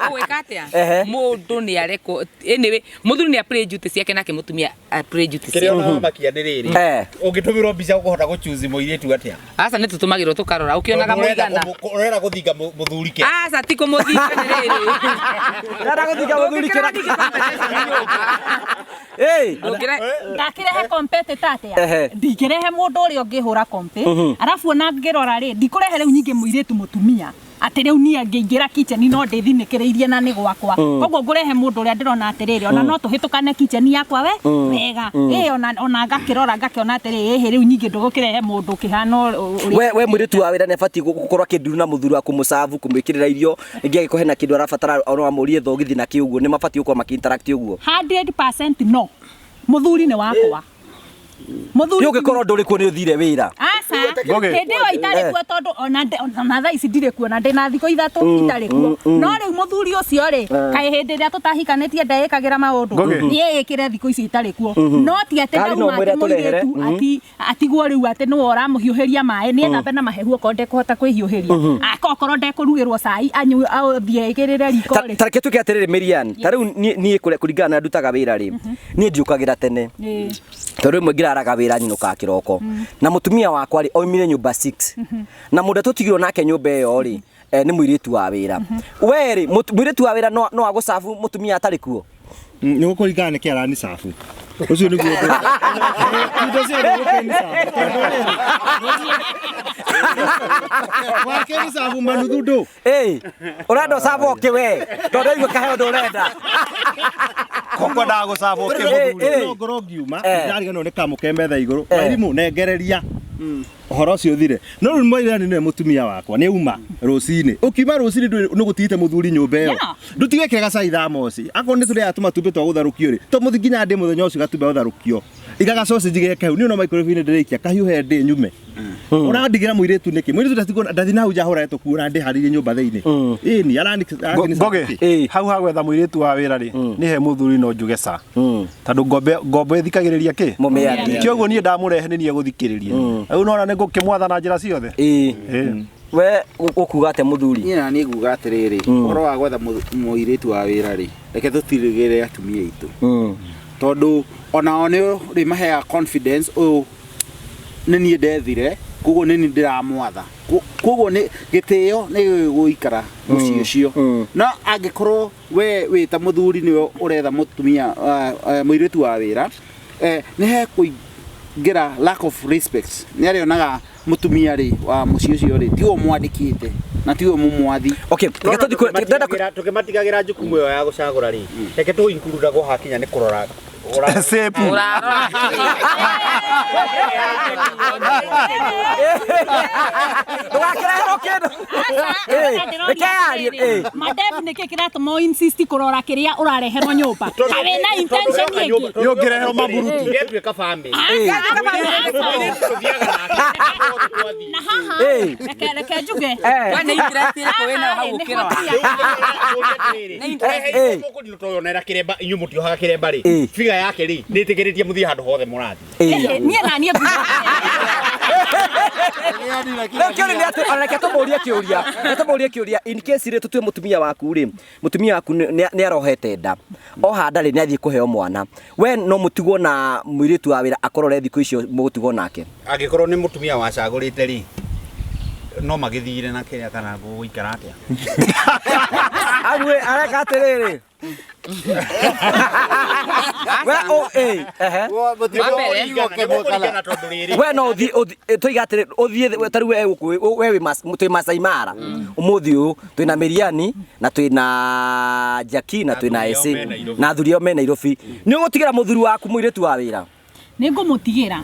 ũgwĩka atĩa? Ehe. Mũndũ nĩ arekwo, anyway mũthuri nĩ a play duty ciake nake mũtumia a play duty Kĩrĩa ciake. ona wamakia nĩ rĩrĩ, Eh. ũngĩtũmĩrwo mbica ũkũhota gũchuzi mũirĩtu atĩa? Aca nĩ tũtũmagĩrwo tũkarora ũkĩonaga Tondũ ũrenda mũigana. ũrenda gũthinga mũthuri kĩ? Aca ti kũmũthinga nĩ rĩrĩ. Ndĩrenda gũthinga mũthuri kĩra. Ĩĩ. Ndakĩrehe competitor atĩa? Ehe. Ndingĩrehe mũndũ ũrĩa ũngĩhũra kompe, arabu ona ngĩrora rĩ, ndikũrehe rĩu nyingĩ mũirĩtu mũtumia atĩ rĩu niĩ ngĩingĩra kitchen no ndĩthinĩkĩrĩirie na nĩ gwakwa. Koguo ngũrehe mũndũ ũrĩa ndĩrona atĩrĩrĩ, ona no tũhĩtũkane kitchen yakwa we wega. Ĩĩ, ona ngakĩrora ngakĩona atĩrĩ, ĩhĩ rĩu nyingĩ ndũgũkĩrehe mũndũ ũkĩhana ũrĩa. We mũirĩtu wa wĩra nĩ abatiĩ gũkorwo akĩnduru na mũthuri wa kũmũcabu kũmwĩkĩrĩra irio rĩngĩ angĩkorwo hena kĩndũ arabatara no amũrie thogithi na kĩ ũguo nĩ mabatiĩ gũkorwo makĩ interact ũguo. 100% no mũthuri nĩ wakwa. Mũthuri Nĩ ũngĩkorwo ndũrĩ kuo nĩ ũthire wĩra. Aca, Ngũgĩ. hĩndĩ ĩyo itarĩ kuo tondũ ona thaa ici ndirĩ kuo na ndĩna thikũ 3 itarĩ kuo. No rĩu mũthuri ũcio rĩ, kaĩ hĩndĩ ĩrĩa tũtahikanĩtie ndeĩkagĩra maũndũ, Ngũgĩ. nĩeĩkĩre thikũ ici itarĩ kuo. No ti atĩ Kari no ndauma mwĩre atĩ atũrehere. mũirĩtu atigwo rĩu atĩ nĩwe ũramũhiũhĩria maĩ, nĩethambe na mahehu okorwo ndekũhota kwĩhiũhĩria. Okorwo ndekũrugĩrwo cai anyue athiĩ aigĩrĩre riko rĩ. Ta reke tuĩke atĩrĩrĩ Miriam, ta rĩu niĩ kũringana na ndutaga wĩra rĩ, niĩ ndiũkagĩra tene. Ĩĩ. Tondũ rĩmwe ngĩraraga wĩra nyinũkaga kĩroko na mũtumia wakwa rĩ oimire nyũmba 6 na mũndũ tũtigirwo nake nyũmba ĩyo rĩ nĩ mũirĩtu wa wĩra. We rĩ mũirĩtu wa wĩra no agũcabu mũtumia atarĩ kuo? Nĩ gũkũringana nĩkĩ aranicabu ũcio nĩguo ũndũ. Indo ciothe gũkĩnicabu tondũ rĩrĩ wakĩnicabu manuthu ndũ. Ĩĩ, ũrenda ũcabwo kĩ we? Tondũ ndaigua kahe ũndũ ũrenda. Kwendaga gũcabwo kĩ mũthuri? No ngorwo ngiuma Eh. ndariganĩrwo nĩ kamũke metha igũrũ Eh. wairimũ nengereria ũhoro ũcio ũthire. No rĩu mwairani nĩwe mũtumia wakwa nĩ uma rũcinĩ ũkiuma rũcinĩ nĩ gũtigĩte mũthuri nyũmba ĩyo Yeah. ndũtigekĩra gacai thaa moci akorwo nĩ tũrĩaga tũmatumbĩ twa gũtherũkio rĩ to mũthi nginya ndĩ mũthenya ũcio gatumbĩ gũtherũkio iga gacocinji geke hau niĩ no microwave-inĩ ndĩrĩikia kahiũhe ndĩ nyume ũrandigĩra mũirĩtu nĩkĩ mũirĩtu ndatigwo ndathi na hau nja hũrae tũkuo na ndĩharĩirie nyũmba thĩinĩ ĩni arani Ngũgĩ, hau ha gwetha mũirĩtu wa wĩra rĩ nĩ he mũthuri no njuge ca tondũ ngombo ĩthikagĩrĩria kĩ Mũmĩaria. kĩoguo niĩ ndamũrehe nĩ niĩ egũthikĩrĩria rĩu nona nĩ ngũkĩmwatha na njĩra ciothe. Ĩĩ. Ĩĩ. We ũkuga atĩa mũthuri? Niĩ na niĩ nguga atĩrĩrĩ, ũhoro wa gwetha mũirĩtu wa wĩra rĩ, reke tũtirĩgĩre atumia aitũ tondũ onao nĩ ũrĩmaheaga confidence ũyũ nĩ niĩ ndethire koguo nĩ niĩ ndĩramwatha koguo nĩ gĩtĩo nĩ gĩgũikara mũciĩ ũcio. No angĩkorwo we wĩ ta mũthuri nĩwe ũretha mũtumia mũirĩtu wa wĩra, nĩ hekũingĩra lack of respect nĩ arĩonaga mũtumia rĩ wa mũciĩ ũcio rĩ tiwe mwandĩkĩte na tiwe mũmwathi. Okay, reke tũthiĩ ndĩrenda Tũkĩmatigagĩra jukumu ĩyo ya gũcagũra rĩ, reke tũ include hakinya nĩ kũrora Sepu. Ũrarora. Ndũgakĩreherwo kĩndũ. Reke yarie, ĩĩ. Madev nĩkĩ kĩratũma ũ insist kũrora kĩrĩa ũrareherwo nyũmba? Kaĩ wĩna intention ĩngĩ? Nĩ ũngĩreherwo maburuti. Gĩatuĩka family. Na haha Ĩĩ. reke njuge. Eh. We nĩ interest ĩrĩkũ wĩnayo hau ũkĩrora? Mũkũrinũtoyonera kĩremba inyuĩ mũtiohaga kĩremba rĩ Ĩĩ. biga yake rĩ nĩ ĩtĩkĩrĩtie mũthiĩ handũ hothe mũrathiĩ. Ĩĩ. Niĩ na niĩ nguga Rĩu kĩũria nĩ atĩ ona reke tũmũrie kĩũria. Reke tũmũrie kĩũria in case rĩ tũtue mũtumia waku rĩ, mũtumia waku nĩ arohete nda. Oha nda rĩ nĩ athiĩ kũheo mwana. We no mũtigwo na mũirĩtu wa wĩra akorore thikũ icio mũgũtigwo nake. Angĩkorwo nĩ mũtumia wacagũrĩte rĩ no magĩthire na kĩrĩa kana gũgũikara atĩa? Amu areka atĩrĩrĩ. We ũ ĩ ehe. Nĩgũkũringana tondũ rĩrĩ We no ũthiĩ tũiga atĩrĩ ũthiĩ ta rĩu we gũkũ we wĩ twĩ Masai Mara ũmũthĩ ũyũ twĩna Miriani na twĩna Jackie na twĩna Athuri ao Ese me Nairobi. na athuri ao me Nairobi. Nĩ ũgũtigĩra mũthuri waku mũirĩtu wa wĩra? Nĩ ngũmũtigĩra,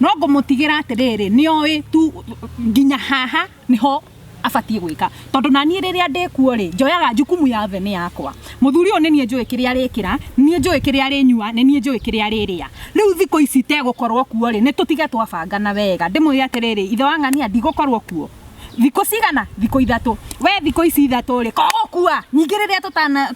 no ngũmũtigĩra atĩrĩrĩ, nĩ oĩ tu nginya haha nĩho abatiĩ gwĩka, tondũ na niĩ rĩrĩa ndĩkuo rĩ, njoyaga jukumu yothe nĩ yakwa. Mũthuri ũyũ nĩ niĩ njũĩ kĩrĩa arĩkĩra, nĩ niĩ njũĩ kĩrĩa arĩnyua, nĩ niĩ njũĩ kĩrĩa arĩrĩa. Rĩu thikũ ici tegũkorwo kuo rĩ, nĩ tũtige twabangana wega, ndĩmwĩre atĩrĩrĩ, ithe wa ng'ania, ndigũkorwo kuo thikũ cigana, thikũ 3, we thikũ ici 3 rĩ, kogũkua ningĩ rĩrĩa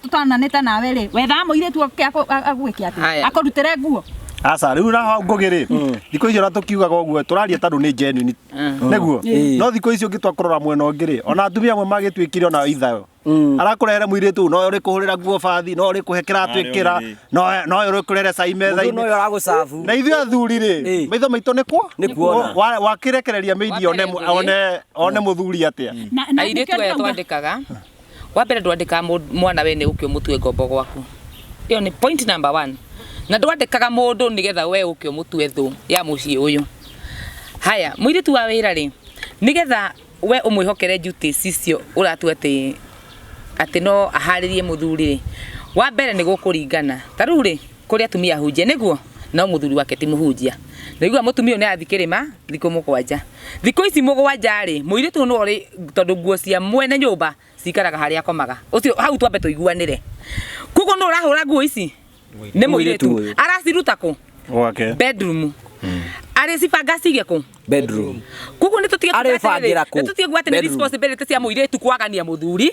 tũtananĩte nawe rĩ, wethaga mũirĩtu oke agwĩke atĩ Haya. akũrutĩre nguo. Aca rĩu na hau ngũgĩ rĩ, thikũ icio ona tũkiugaga ũguo tũraria tondũ nĩ genuine nĩguo, no thikũ icio ũngĩtua kũrora mwena ũngĩ rĩ, ona atumia amwe magĩtuĩkire ona ithayo arakũrehere mũirĩtu no ũrĩ kũhũrĩra nguo bathi, no ũrĩ kũhe kĩratũ ĩkĩra, no ũrĩ kũrehere cai Mũndũ metha-inĩ. no ũyũ aragũcabu. Na ithuĩ athuri rĩ, maitho maitũ nĩ kuo Nĩ kuona. Wakĩrekereria mĩindi Wa mbere one ngũgĩ. one one mũthuri atĩa. Na Airĩtu nĩkĩo aya ndĩrauga- twandĩkaga, wa mbere ndwandĩkaga mwana we nĩ ũke ũmũtue ngombo gwaku, ĩyo nĩ point number one, na ndwandĩkaga mũndũ nĩgetha we ũke ũmũtue thũ ya mũciĩ ũyũ. Haya, mũirĩtu wa wĩra rĩ, nĩgetha we ũmwĩhokere duties icio ũratua atĩ no aharĩrie mũthuri rĩ, wa mbere nĩ gũkũringana. Ta rĩu rĩ, kũrĩ atumia ahunjia nĩguo, no mũthuri wake ti mũhunjia. Naigua mũtumia ũyũ nĩ athiĩ kĩrĩma thikũ 7, thikũ ici 7 rĩ, mũirĩtu ũyũ no ũrĩ, tondũ nguo cia mwene nyũmba cikaraga harĩa akomaga, ũcio hau twambe tũiguanĩre. Koguo no ũrahũra nguo ici nĩ mũirĩtu ũyũ. Araciruta kũ? Gwake. Bedroom. Arĩcibanga cige kũ? Bedroom. Koguo nĩ tũtige kuga Arĩbangĩra atĩrĩrĩ, kũ? nĩ tũtige kuga atĩ nĩ Bedroom. responsibility cia mũirĩtu kwagania mũthuri.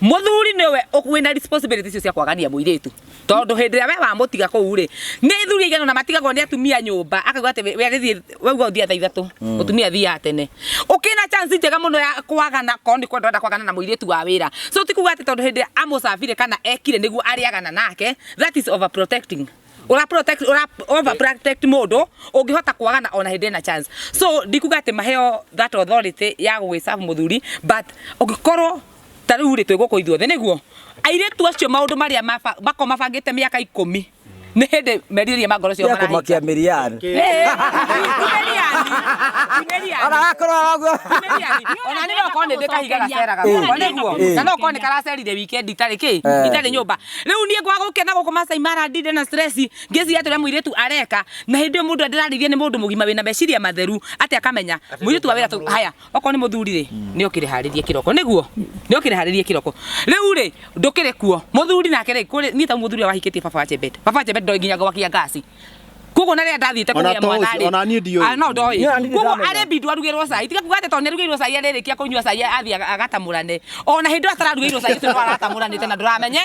Mũthuri nĩwe wĩna responsibility icio cia kwagania mũirĩtu, tondũ hĩndĩ ĩrĩa we wamũtiga kũu rĩ, nĩ thuri aigana na matigagwo nĩ atumia nyũmba, akauga atĩ we arĩthiĩ, wauga ũthiĩ thaa 3, mũtumia athiaga tene, ũkĩna chance njega mũno ya kwagana, korwo nĩ kwenda ũrenda kwagana na mũirĩtu wa wĩra. So ti kuga atĩ tondũ hĩndĩ ĩrĩa amũcabire kana ekire nĩguo arĩagana nake, that is overprotecting. Ura protect, ura overprotect mũndũ ũngĩhota kwagana ona hĩndĩ ĩna chance. So ndikuga atĩ maheo that authority ya gũgĩserve mũthuri, but ũngĩkorwo ta rĩu rĩ, twĩ gũkũ ithuothe nĩguo airĩtu acio maũndũ marĩa makorwo mabangĩte mĩaka 10 nĩ hĩndĩ merirĩria ma ngoro ciao Ya kũmakia marahinga. mĩriani. Ona gakorwo ũguo. Ona nĩ no korwo nĩ ndĩ kahiga gaceraga gwakwa nĩguo, na no korwo nĩ karacerire weekend itarĩ kĩ, itarĩ nyũmba. Rĩu niĩ ngwaga gũkena gũkũ Masai Mara ndinde na stress ngĩciria atĩ ũrĩa mũirĩtu areka, na hĩndĩ ĩyo mũndũ ndĩrarĩria nĩ mũndũ mũgima wĩna meciria matheru atĩ akamenya mũirĩtu wa wĩra haya, okorwo nĩ mũthuri rĩ, nĩ okĩrĩ harĩrie kĩroko nĩguo, nĩ okĩrĩ harĩrie kĩroko. Rĩu rĩ, ndũkĩrĩ kuo mũthuri nake rĩ, kũrĩ niĩ ta mũthuri ũrĩa wahikĩtie baba wa Chebet, baba wa Chebet ndoĩ nginya gwakia ngasi. Koguo na rĩrĩa ndathiĩte Ona kũgĩa to mwana ũcio, rĩ, ona niĩ ndiũĩ. Ah, no ndoĩ. Niĩ ona niĩ Koguo ndĩramenya. arĩ mbindu arugĩrwo cai, tiga kuga atĩ tondũ nĩarugĩirwo cai arĩrĩkia kũnyua cai athiĩ agatamũrane. Ona hĩndĩ ĩyo atararugĩirwo cai ũcio no aratamũranĩte na ndũramenye.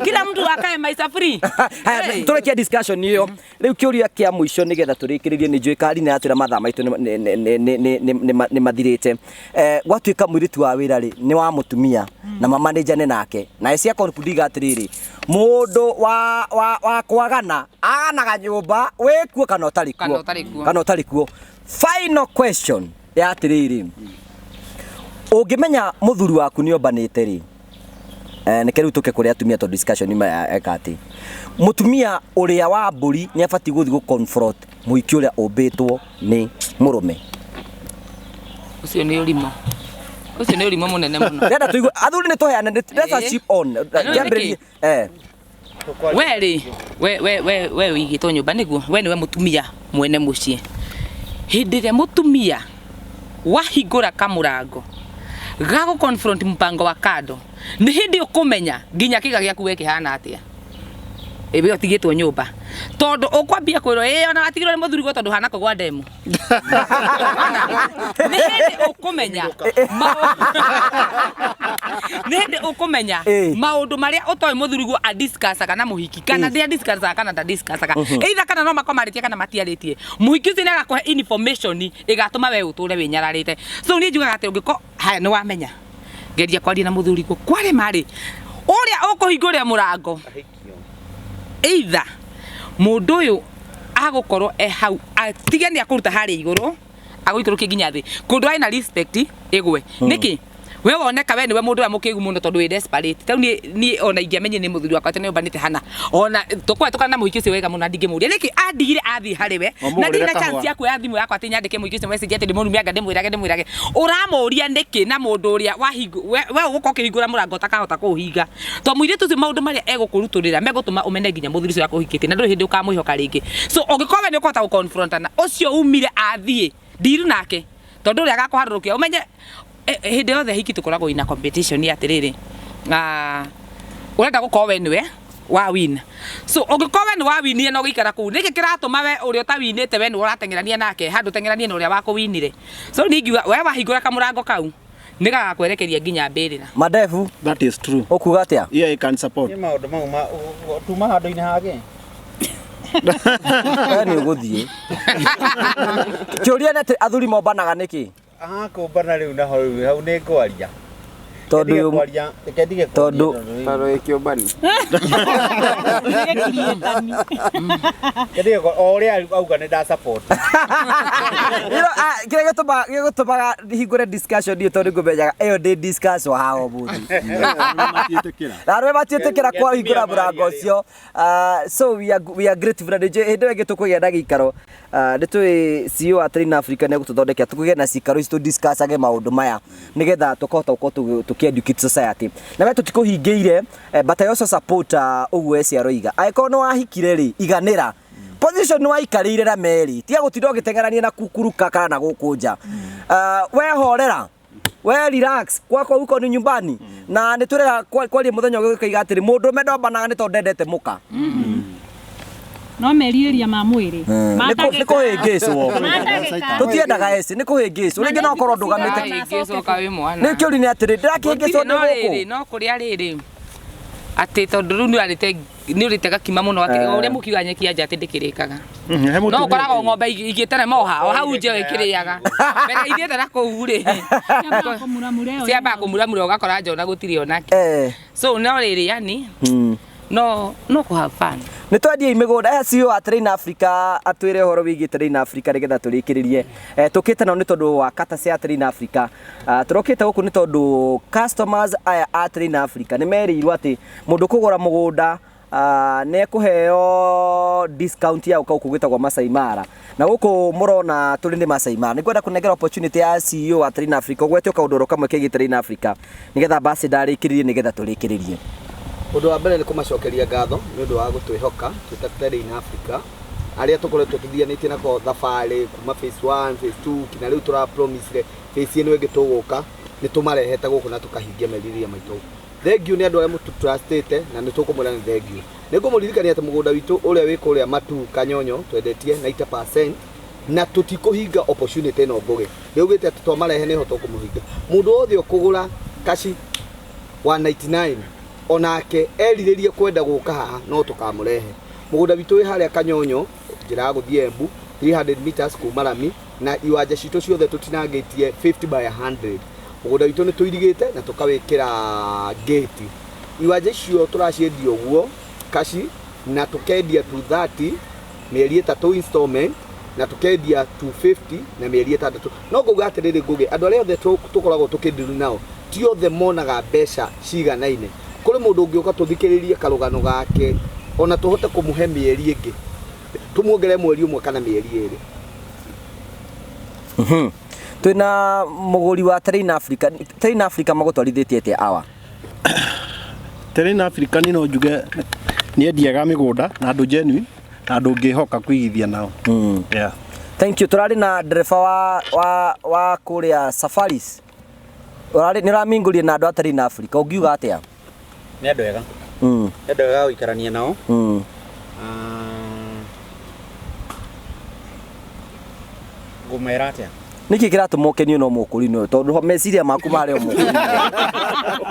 Kila mtu akae maisha free. Haya, Hey. tũrekia discussion ĩyo. Rĩu kĩũria kĩa mũico nĩgetha tũrĩkĩrĩrie, nĩ njũĩ Karine yatwĩra mathaa maitũ nĩ mathirĩte. Gwatuĩka mũirĩtu wa wĩra rĩ, nĩ wa mũtumia na mamanĩnjane nake, na cia conclude atĩrĩrĩ, mũndũ wa kwagana aganaga nyũmba wĩkuo kana ũtarĩ Kana kuo, ũtarĩ kuo. kana ũtarĩ kuo. Final question ya atĩrĩrĩ, ũngĩmenya mũthuri waku nĩ ombanĩte rĩ, nĩke rĩu tũke kũrĩ atumia tondũ discussion ima eka atĩ mũtumia ũrĩa wa mbũri nĩ abatiĩ gũthiĩ gũ confront mũhiki ũrĩa ũmbĩtwo nĩ mũrũme. Ũcio nĩ ũrimũ. Ũcio nĩ ũrimũ mũnene mũno. Ndĩrenda tũigue athuri nĩ tũheane, let's Ĩĩ. chip on. Na nĩ Kĩambĩrĩrie, We rĩ, we we we we ũigĩtwo nyũmba nĩguo, we nĩwe mũtumia mwene mũciĩ. Hĩndĩ ĩrĩa mũtumia wahingũra kamũrango ga gũ confront mpango wa kando, nĩ hĩndĩ ũkũmenya nginya kĩga gĩaku we kĩhana atĩa. Ĩwe ũtigĩtwo nyũmba, tondũ ũkwambia kwĩrwo ĩ ona watigirwo nĩ mũthuri gwo tondũ hana kũgwa ndemu. Nĩ hĩndĩ ũkũmenya nĩ hĩndĩ ũkũmenya maũndũ marĩa ũtoĩ mũthuri guo adiscussaga na mũhiki, kana ndĩa discussaga kana ndadiscussaga, either kana no makorwo marĩtie kana matiarĩtie, mũhiki ũcio nĩ agakũhe information ĩgatũma we ũtũre wĩnyararĩte. So niĩ njugaga atĩ ũngĩkorwo haya nĩ wamenya, geria kwaria na mũthuri guo kwarema rĩ, ũrĩa ũkũhingũrĩra mũrango, either mũndũ ũyũ agũkorwo e hau atige nĩ akũruta harĩa igũrũ agũikũrũkie nginya thĩ kũndũ arĩ na respect ĩgwe. Nĩkĩ We woneka we niwe mundu uria mukigu muno tondu wi desperate. Tau ni ni ona ingiamenye ni muthuri wakwa ati ni umbanite hana. Ona tukwa tukana muhiki ucio wega muno ndingimuria niki andigire athii hari we. Na Wamũgũrĩre ndina kahũa. chance ya kuoya thimu yakwa ati nyandike muhiki ucio message ati ndimurume anga ndimwirage ndimwirage. Uramuria niki na mundu uria wahingu we ugukorwo ukihingura murango utakahota kuuhinga. To muiritu ucio maundu maria egukuruturira megutuma umene nginya muthuri ucio akuhikitie na nduri hindi ukamwihoka ringi. So ungikorwo we ni ukuhota gukonfrontana ucio umire athie ndiru nake tondu uria agakuharurukia umenye hindi yothe hiki tukoragwo ina competition ya atiriri urenda gukorwo we niwe wa win. So ungikorwo we ni wa winire na ugiikara kuu niki kiratuma we uria utawinite we ni urateng'erania nake handu teng'eranie na uria wakuwinire. So ningiuga we wahingura kamurango kau nigagakwerekeria nginya mbirira. Madevu, that is true. Ukuga atia? Yeah, I can support. Nĩ maũndũ mau ma tuma handũ-inĩ hangĩ. We nĩ ũgũthiĩ. Kĩũria nĩ atĩ athuri mombanaga nĩkĩ? Ah, kũmbana rĩu naho rĩu hau nĩ ngwaria. Tondũ Ndige kwaria, reke ndige kwaria tondũ tondũ kĩũmbani. Reke o ũrĩa auga nĩ nda support. Kĩrĩa gĩtũmaga hingũre discussion niĩ tondũ ngũmenyaga ĩyo ndĩ discuss haha ũmũthĩ. Na arũme matiĩtĩkĩra kwahingũra mũrango ũcio. So we are grateful na nĩnjũĩ hĩndĩ ĩyo ĩngĩ tũkũgĩa na gĩikaro nĩ tũĩ CEO wa Train Africa nĩ egũtũthondekera tũkũgĩa na cikaro ici tũ-discussage maũndũ maya nĩgetha tũkahota gũkorwo tũkĩ-educate society. Na we tũtikũhingĩire, but I also support ũguo eci aroiga. Angĩkorwo nĩ wahikire rĩ, iganĩra. Position nĩ waikarĩire na meri, tiga gũtinda ũgĩteng'erania na kukuruka kana na gũkũ nja. We horera. We relax, kwako huko ni nyumbani. Na nĩ twĩrega kwaria mũthenya ũngĩ ũkaiga atĩrĩ, mũndũrũme ndombanaga nĩ tondũ ndendete mũka. No merirĩria ma mwĩrĩ. Nĩ kũhĩngĩcwo. Tũtiendaga eci, nĩ kũhĩngĩcwo. Rĩngĩ no ũkorwo ndũgamĩte. Ndũrahĩngĩcwo wĩ mwana. Nĩ kĩũria nĩ atĩrĩ, ndĩrakĩhĩngĩcwo nĩ gũkũ. No kũrĩa rĩrĩ atĩ tondũ rĩu nĩ ũrĩte gakima mũno atĩ o ũrĩa mũkiuga nyeki ya nja atĩ ndĩkĩrĩkaga. No ũkoraga ng'ombe igĩterema o hau nja ĩkĩrĩaga. Mbere ithiĩte na kũu rĩ. Ciambaga kũmuramura ũgakora nja ona gũtirĩ onake. So no rĩrĩ yani no kũ have fun. Nĩ twendiei mĩgũnda. CEO wa Train Africa atwĩre ũhoro wĩgiĩ Train Africa nĩgetha tũrĩkĩrĩrie. Tũkĩte nao nĩ tondũ wa kata cia Train Africa. Tũrokĩte gũkũ nĩ tondũ customers aya a Train Africa nĩ merĩirwo atĩ mũndũ kũgũra mũgũnda nĩ ekũheo discount ya gũka gũkũ gwĩtagwo Masai Mara. Na gũkũ mũrona tũrĩ nĩ Masai Mara. Nĩ ngwenda kũnengera opportunity ya CEO wa Train Africa ũgwete kaũndũ oro kamwe kegiĩ Train Africa nĩgetha ambassador arĩkĩrĩrie nĩgetha tũrĩkĩrĩrie. Ũndũ wa mbere nĩ kũmacokeria ngatho nĩ ũndũ wa gũtwĩhoka twĩ ta Train Africa arĩa tũkoretwo tũthianĩtie nako thabarĩ kuma phase 1, phase 2 kinya rĩu tũra promise phase ĩno ĩngĩ tũgũka nĩ tũmarehete gũkũ na tũkahingia merirĩria maitũ. Thank you nĩ andũ arĩa mũtũtrustĩte na nĩ tũkũmwĩra nĩ thank you. Nĩ ngũmũririkania atĩ mũgũnda witũ ũrĩa wĩ kũrĩa Matu Kanyonyo twendetie 90% na tũtikũhinga opportunity ĩno Ngũgĩ. Nĩaugĩte atĩ twamarehe nĩho tũkũmũhinga. Mũndũ wothe ũkũgũra kaci 199 onake erirĩrie kwenda gũka haha no tũkamũrehe. Mũgũnda witũ wĩ harĩa Kanyonyo njĩra ya gũthiĩ Embu 300 meters kuma rami na iwanja citũ ciothe tũtinangĩtie 50 by 100. Mũgũnda witũ nĩ tũirigĩte na tũkawĩkĩra gate. Iwanja icio tũraciendia ũguo kaci na tũkendia 230 mĩeri 3 installment na tũkendia 250 na mĩeri 6. No ngauga atĩrĩrĩ Ngũgĩ, andũ arĩa othe tũkoragwo tũkĩndiru nao ti othe monaga mbeca ciganaine. Kũrĩ mũndũ ũngĩũka tũthikĩrĩrie karũgano gake ona tũhote kũmũhe mĩeri ĩngĩ tũmuongerere mweri ũmwe kana mĩeri 2. Twĩna mũgũri wa Train Africa. Train Africa magũtwarithĩtie atĩa awa? Train Africa nĩ no njuge nĩ endiaga mĩgũnda na andũ genuine na andũ ũngĩhoka kũigithia nao. Yeah. Thank you. Tũrarĩ na ndereba wa kũrĩa Safaris. Ũrarĩ nĩ ũramingũria na andũ a Train Africa. Ũngiuga atĩa? Nĩ andũ ega. Nĩ andũ ega gũikarania nao. Ngũmera atĩa? Nĩkĩ kĩratũma ũkenio no mũkũrinũ ũyũ? Tondũ meciria maku marĩ o mũkũrinũ.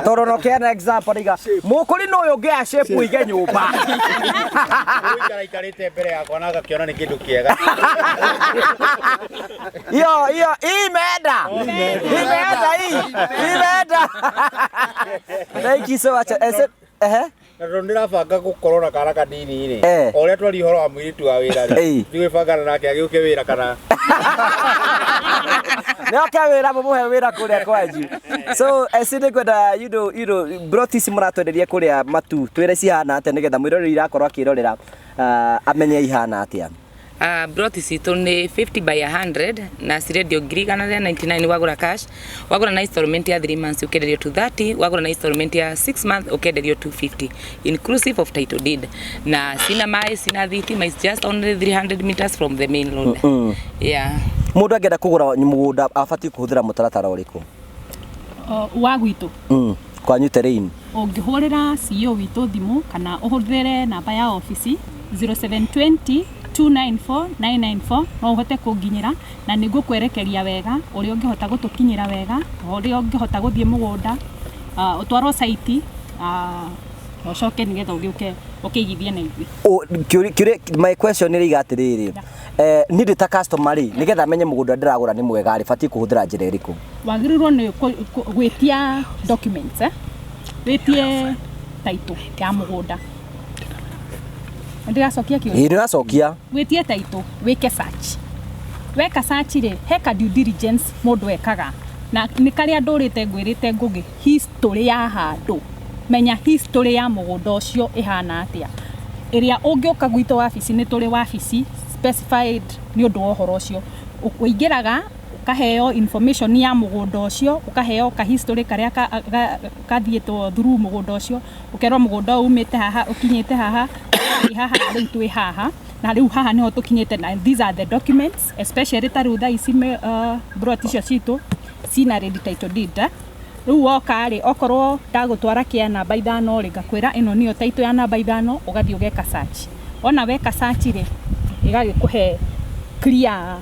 Tondũ no kĩana example rĩga, mũkũrinũ ũyũ ũngĩoya shape ũige nyũmba. Ũikara ikarĩte mbere yakwa na agakĩona nĩ kĩndũ kĩega. Iyo, iyo, imeenda. Imeenda hii. Imeenda. Thank you so much. Ehe. Na tondũ ndĩrabanga gũkorwo na kana kanini rĩ, o ũrĩa twaria ũhoro wa mũirĩtu wa wĩra rĩ, ndigwĩbangana nake agĩũke wĩra kana nĩoke wĩra mũmũhe wĩra kũrĩa kwanyu. So eci nĩngwenda broti ici mũratwenderia kũrĩa matu twĩre cihana atĩa nĩgetha mwĩroreri irakorwo akĩrorera amenye ihana atĩa. Broti citũ nĩ 50 by 100 na cirendio 199,000 wagũra cash, wagũra na installment ya 3 months ũkenderio 230, wagũra na installment ya 6 months ũkenderio 250 inclusive of title deed, na cina maĩ, cina thitima, is just only 300 meters from the main road. Yeah. Mũndũ angĩenda kũgũra mũgũnda abatiĩ kũhũthĩra mũtaratara ũrĩkũ? Wa gwitũ? Kwanyu Terrain. Ũngĩhũrĩra CEO witũ thimũ kana ũhũthĩre namba ya obici 0720 294 994 no ũhote kũnginyĩra na nĩ ngũkwerekeria wega ũrĩa ũngĩhota gũtũkinyĩra wega, ũrĩa ũngĩhota gũthiĩ mũgũnda, ũtwarwo site, na ũcoke nĩgetha ũgĩũke ũkĩigithie na ithuĩ. My question nĩ atĩrĩrĩ, niĩ ndĩ ta customer rĩ, nĩgetha menye mũgũnda ndĩragũra nĩ mwega rĩ, batiĩ kũhũthĩra njĩra ĩrĩkũ? Wagĩrĩirwo nĩ gwĩtia documents, wĩtie title ya mũgũnda. Ndĩracokia kĩũria? Ĩĩ, nĩũracokia. Wĩtie title, wĩke search. Weka search rĩ, he ka due diligence mũndũ ekaga. Na nĩ karĩa ndũrĩte ngwĩrĩte Ngũgĩ, history ya handũ. Menya history ya mũgũnda ũcio ĩhana atĩa. Ĩrĩa ũngĩũka gwitũ wabici, nĩ tũrĩ wabici specified nĩ ũndũ wa ũhoro ũcio. Ũingĩraga ũkaheo information ya mũgũnda ũcio, ũkaheo ka history karĩa kathiĩtwo through mũgũnda ũcio, ũkerwo mũgũnda ũyũ umĩte haha, ũkinyĩte haha, ũgathiĩ haha, rĩu twĩ haha, na rĩu haha nĩho tũkinyĩte, na these are the documents, especially ta rĩu thaa ici broti icio citũ cina ready title deed. Rĩu woka rĩ, okorwo ndagũtwara kĩa namba 5 rĩ, ngakwĩra ĩno nĩyo title ya namba 5, ũgathiĩ ũgeka search. Wona weka search rĩ, ĩgagĩkũhe clear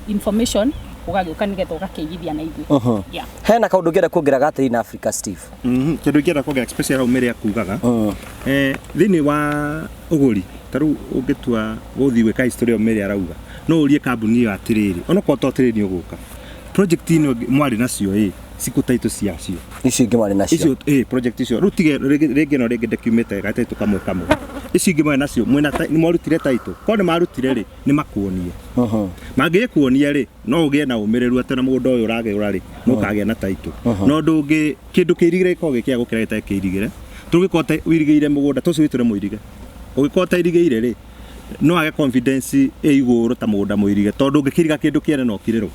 information, ũgagĩũka nĩgetha ũgakĩigithia na ithuĩ. Yeah. Hena kaũndũ ũngĩenda kuongerera gatagatĩ-inĩ Africa, Steve? Kĩndũ ingĩenda kuongerera especially hau Mary akugaga, thĩinĩ wa ũgũri, ta rĩu ũngĩtua gũthiĩ gwĩka history ĩyo Mary arauga, no ũrie kambuni ĩyo atĩrĩrĩ, onokorwo to atĩrĩrĩ nĩ ũgũka, project ĩno mwarĩ nacio ĩ, cikũ title ciacio. Icio ingĩ mwarĩ nacio. Icio, project icio. Rĩu tige rĩngĩ no rĩngĩ ndĩkiumĩte ga title kamwe kamwe. Icio ingĩ mwarĩ nacio, mwĩna nĩ mwarutire title. Korwo nĩ marutire rĩ, nĩ makuonie. Mangĩgĩkuonia rĩ, no ũgĩe na ũmĩrĩru atĩ na mũgũnda ũyũ ũragĩũra rĩ, nĩ ũkagĩa na title. No ũndũ ũngĩ, kĩndũ kĩirigĩre gĩkoragwo gĩ kĩega gũkĩra gĩtarĩ kĩirigĩre. Tũngĩkorwo ũirigĩire mũgũnda, tũcio witũ nĩ mũirige. Ũngĩkorwo ũtairigĩire rĩ, no age confidence ĩ igũrũ ta mũgũnda mũirige, tondũ ũngĩkĩriga kĩndũ kĩene no ũkirĩrwo.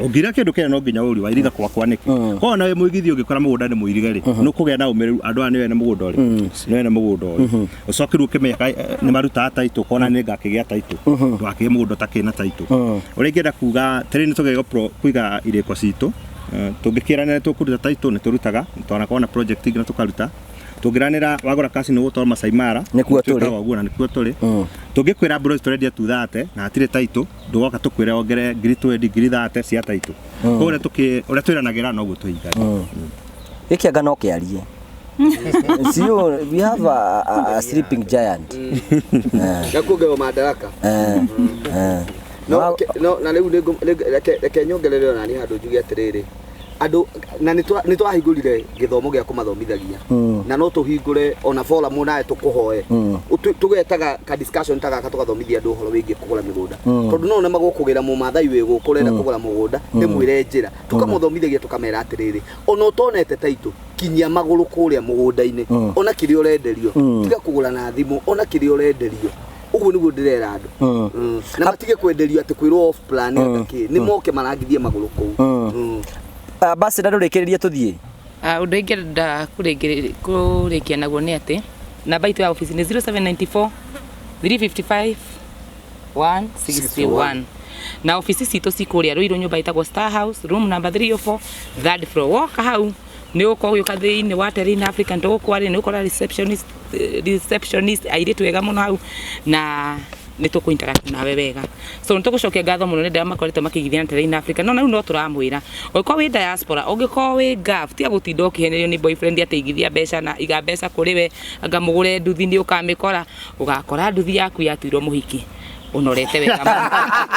Ũngĩriga kĩndũ kĩene no nginya ũrie wairiga gwakwa nĩkĩ. Korwo nawe mũigithia ũngĩkora mũgũnda nĩ mũirige rĩ, nĩ ũkũgĩa na ũmĩrĩru andũ aya nĩ ene mũgũnda ũrĩkũ, nĩ ene mũgũnda ũrĩkũ. Ũcoke rĩu ũkĩmenya nĩ marutaga title, ũkona nĩ ngakĩgĩa title, ndũgakĩgĩe mũgũnda ũtakĩrĩ na title. Ũrĩa ingĩenda kuga, tĩrĩ nĩ tũgerio kũiga irĩko citũ, tũngĩkĩranĩra tũkũruta title nĩ tũrutaga, twanakorwo na project ingĩ na tũkaruta. Tũngĩranĩra wagũra cash nĩ ũgũtwarwo Masai Mara, Nĩkuo tũrĩ. Twĩkaga ũguo na nĩkuo tũrĩ. Tũngĩkwĩra bro tũrendia 230 na hatirĩ title, ndũgoka tũkwĩre wongerere ngiri twendi, ngiri thate cia title. Koguo ũrĩa twĩranagĩra noguo tũhingagia. Gĩkĩ anga no kĩarie. See, we have a sleeping giant. Na kuongererwo madaraka. No, no, na rĩu reke nyongerere ona niĩ handũ njuge atĩrĩrĩ, andũ na nĩ twahingũrire gĩthomo gĩa kũmathomithagia. Na no tũhingũre ona forum nawe tũkũhoe. Tũgetaga ka discussion ta gaka tũgathomithia andũ ũhoro wĩgiĩ kũgũra mĩgũnda. Tondũ no nĩ magũkũgĩra mũmathai wĩ gũkũ ũrenda kũgũra mũgũnda, ndĩmwĩre njĩra. Tũkamũthomithagia tũkamera atĩrĩrĩ, ona ũtonete title, kinyia magũrũ kũrĩa mũgũnda-inĩ, ona kĩrĩa ũrenderio, tiga kũgũra na thimũ, ona kĩrĩa ũrenderio. Ũguo nĩguo ndĩrera andũ. Na matige kwenderio atĩ kwĩrwo off plan anga kĩ, nĩ moke marangithie magũrũ kũu. Basi na ndũrĩkĩrĩrie tũthiĩ. Ũndũ ingĩenda kũrĩkia naguo nĩ atĩ namba itũ ya obici nĩ 0794 355 161. Na obici citũ ci kũrĩa Ruiru, nyũmba ĩtagwo Star House, room number 304, third floor. Woka hau nĩ ũgũkorwo ũgĩũka thĩinĩ wa Terrain Africa, ndũgũkwaria, nĩ ũgũkora receptionist airĩtu ega mũno hau, na nĩ tũkũ interact nawe wega. So nĩ tũgũcokia ngatho mũno nĩ andũ arĩa makoretwo makĩigithia na Terrain Africa. No na rĩu no tũramwĩra, ũngĩkorwo wĩ diaspora, ũngĩkorwo wĩ Gulf, tiga gũtinda ũkĩhenerio nĩ boyfriend atĩ igithia mbeca na iga mbeca kũrĩ we, anga mũgũre nduthi nĩ ũkamĩkora, ũgakora nduthi yaku yatuirwo mũhiki. Ũnorete wega mũno.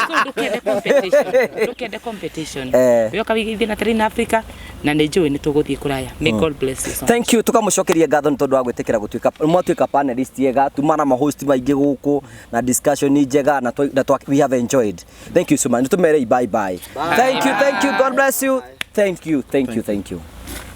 So ndũkende competition, ndũkende competition. We ũka wĩigithie na Terrain Africa, Na nĩ njũĩ nĩ tũgũthiĩ kũraya. May God bless you so much. Thank you, tukamucokeria ngatho nĩ tondũ wa gwĩtĩkĩra gũtuĩka mwatuĩka panelist ega, tuma na mahost maingĩ gũkũ na discussion njega na we have enjoyed. Thank you so much. Nĩtũmerei bye bye. Thank you, thank you, God bless you. Thank you, thank you, thank you.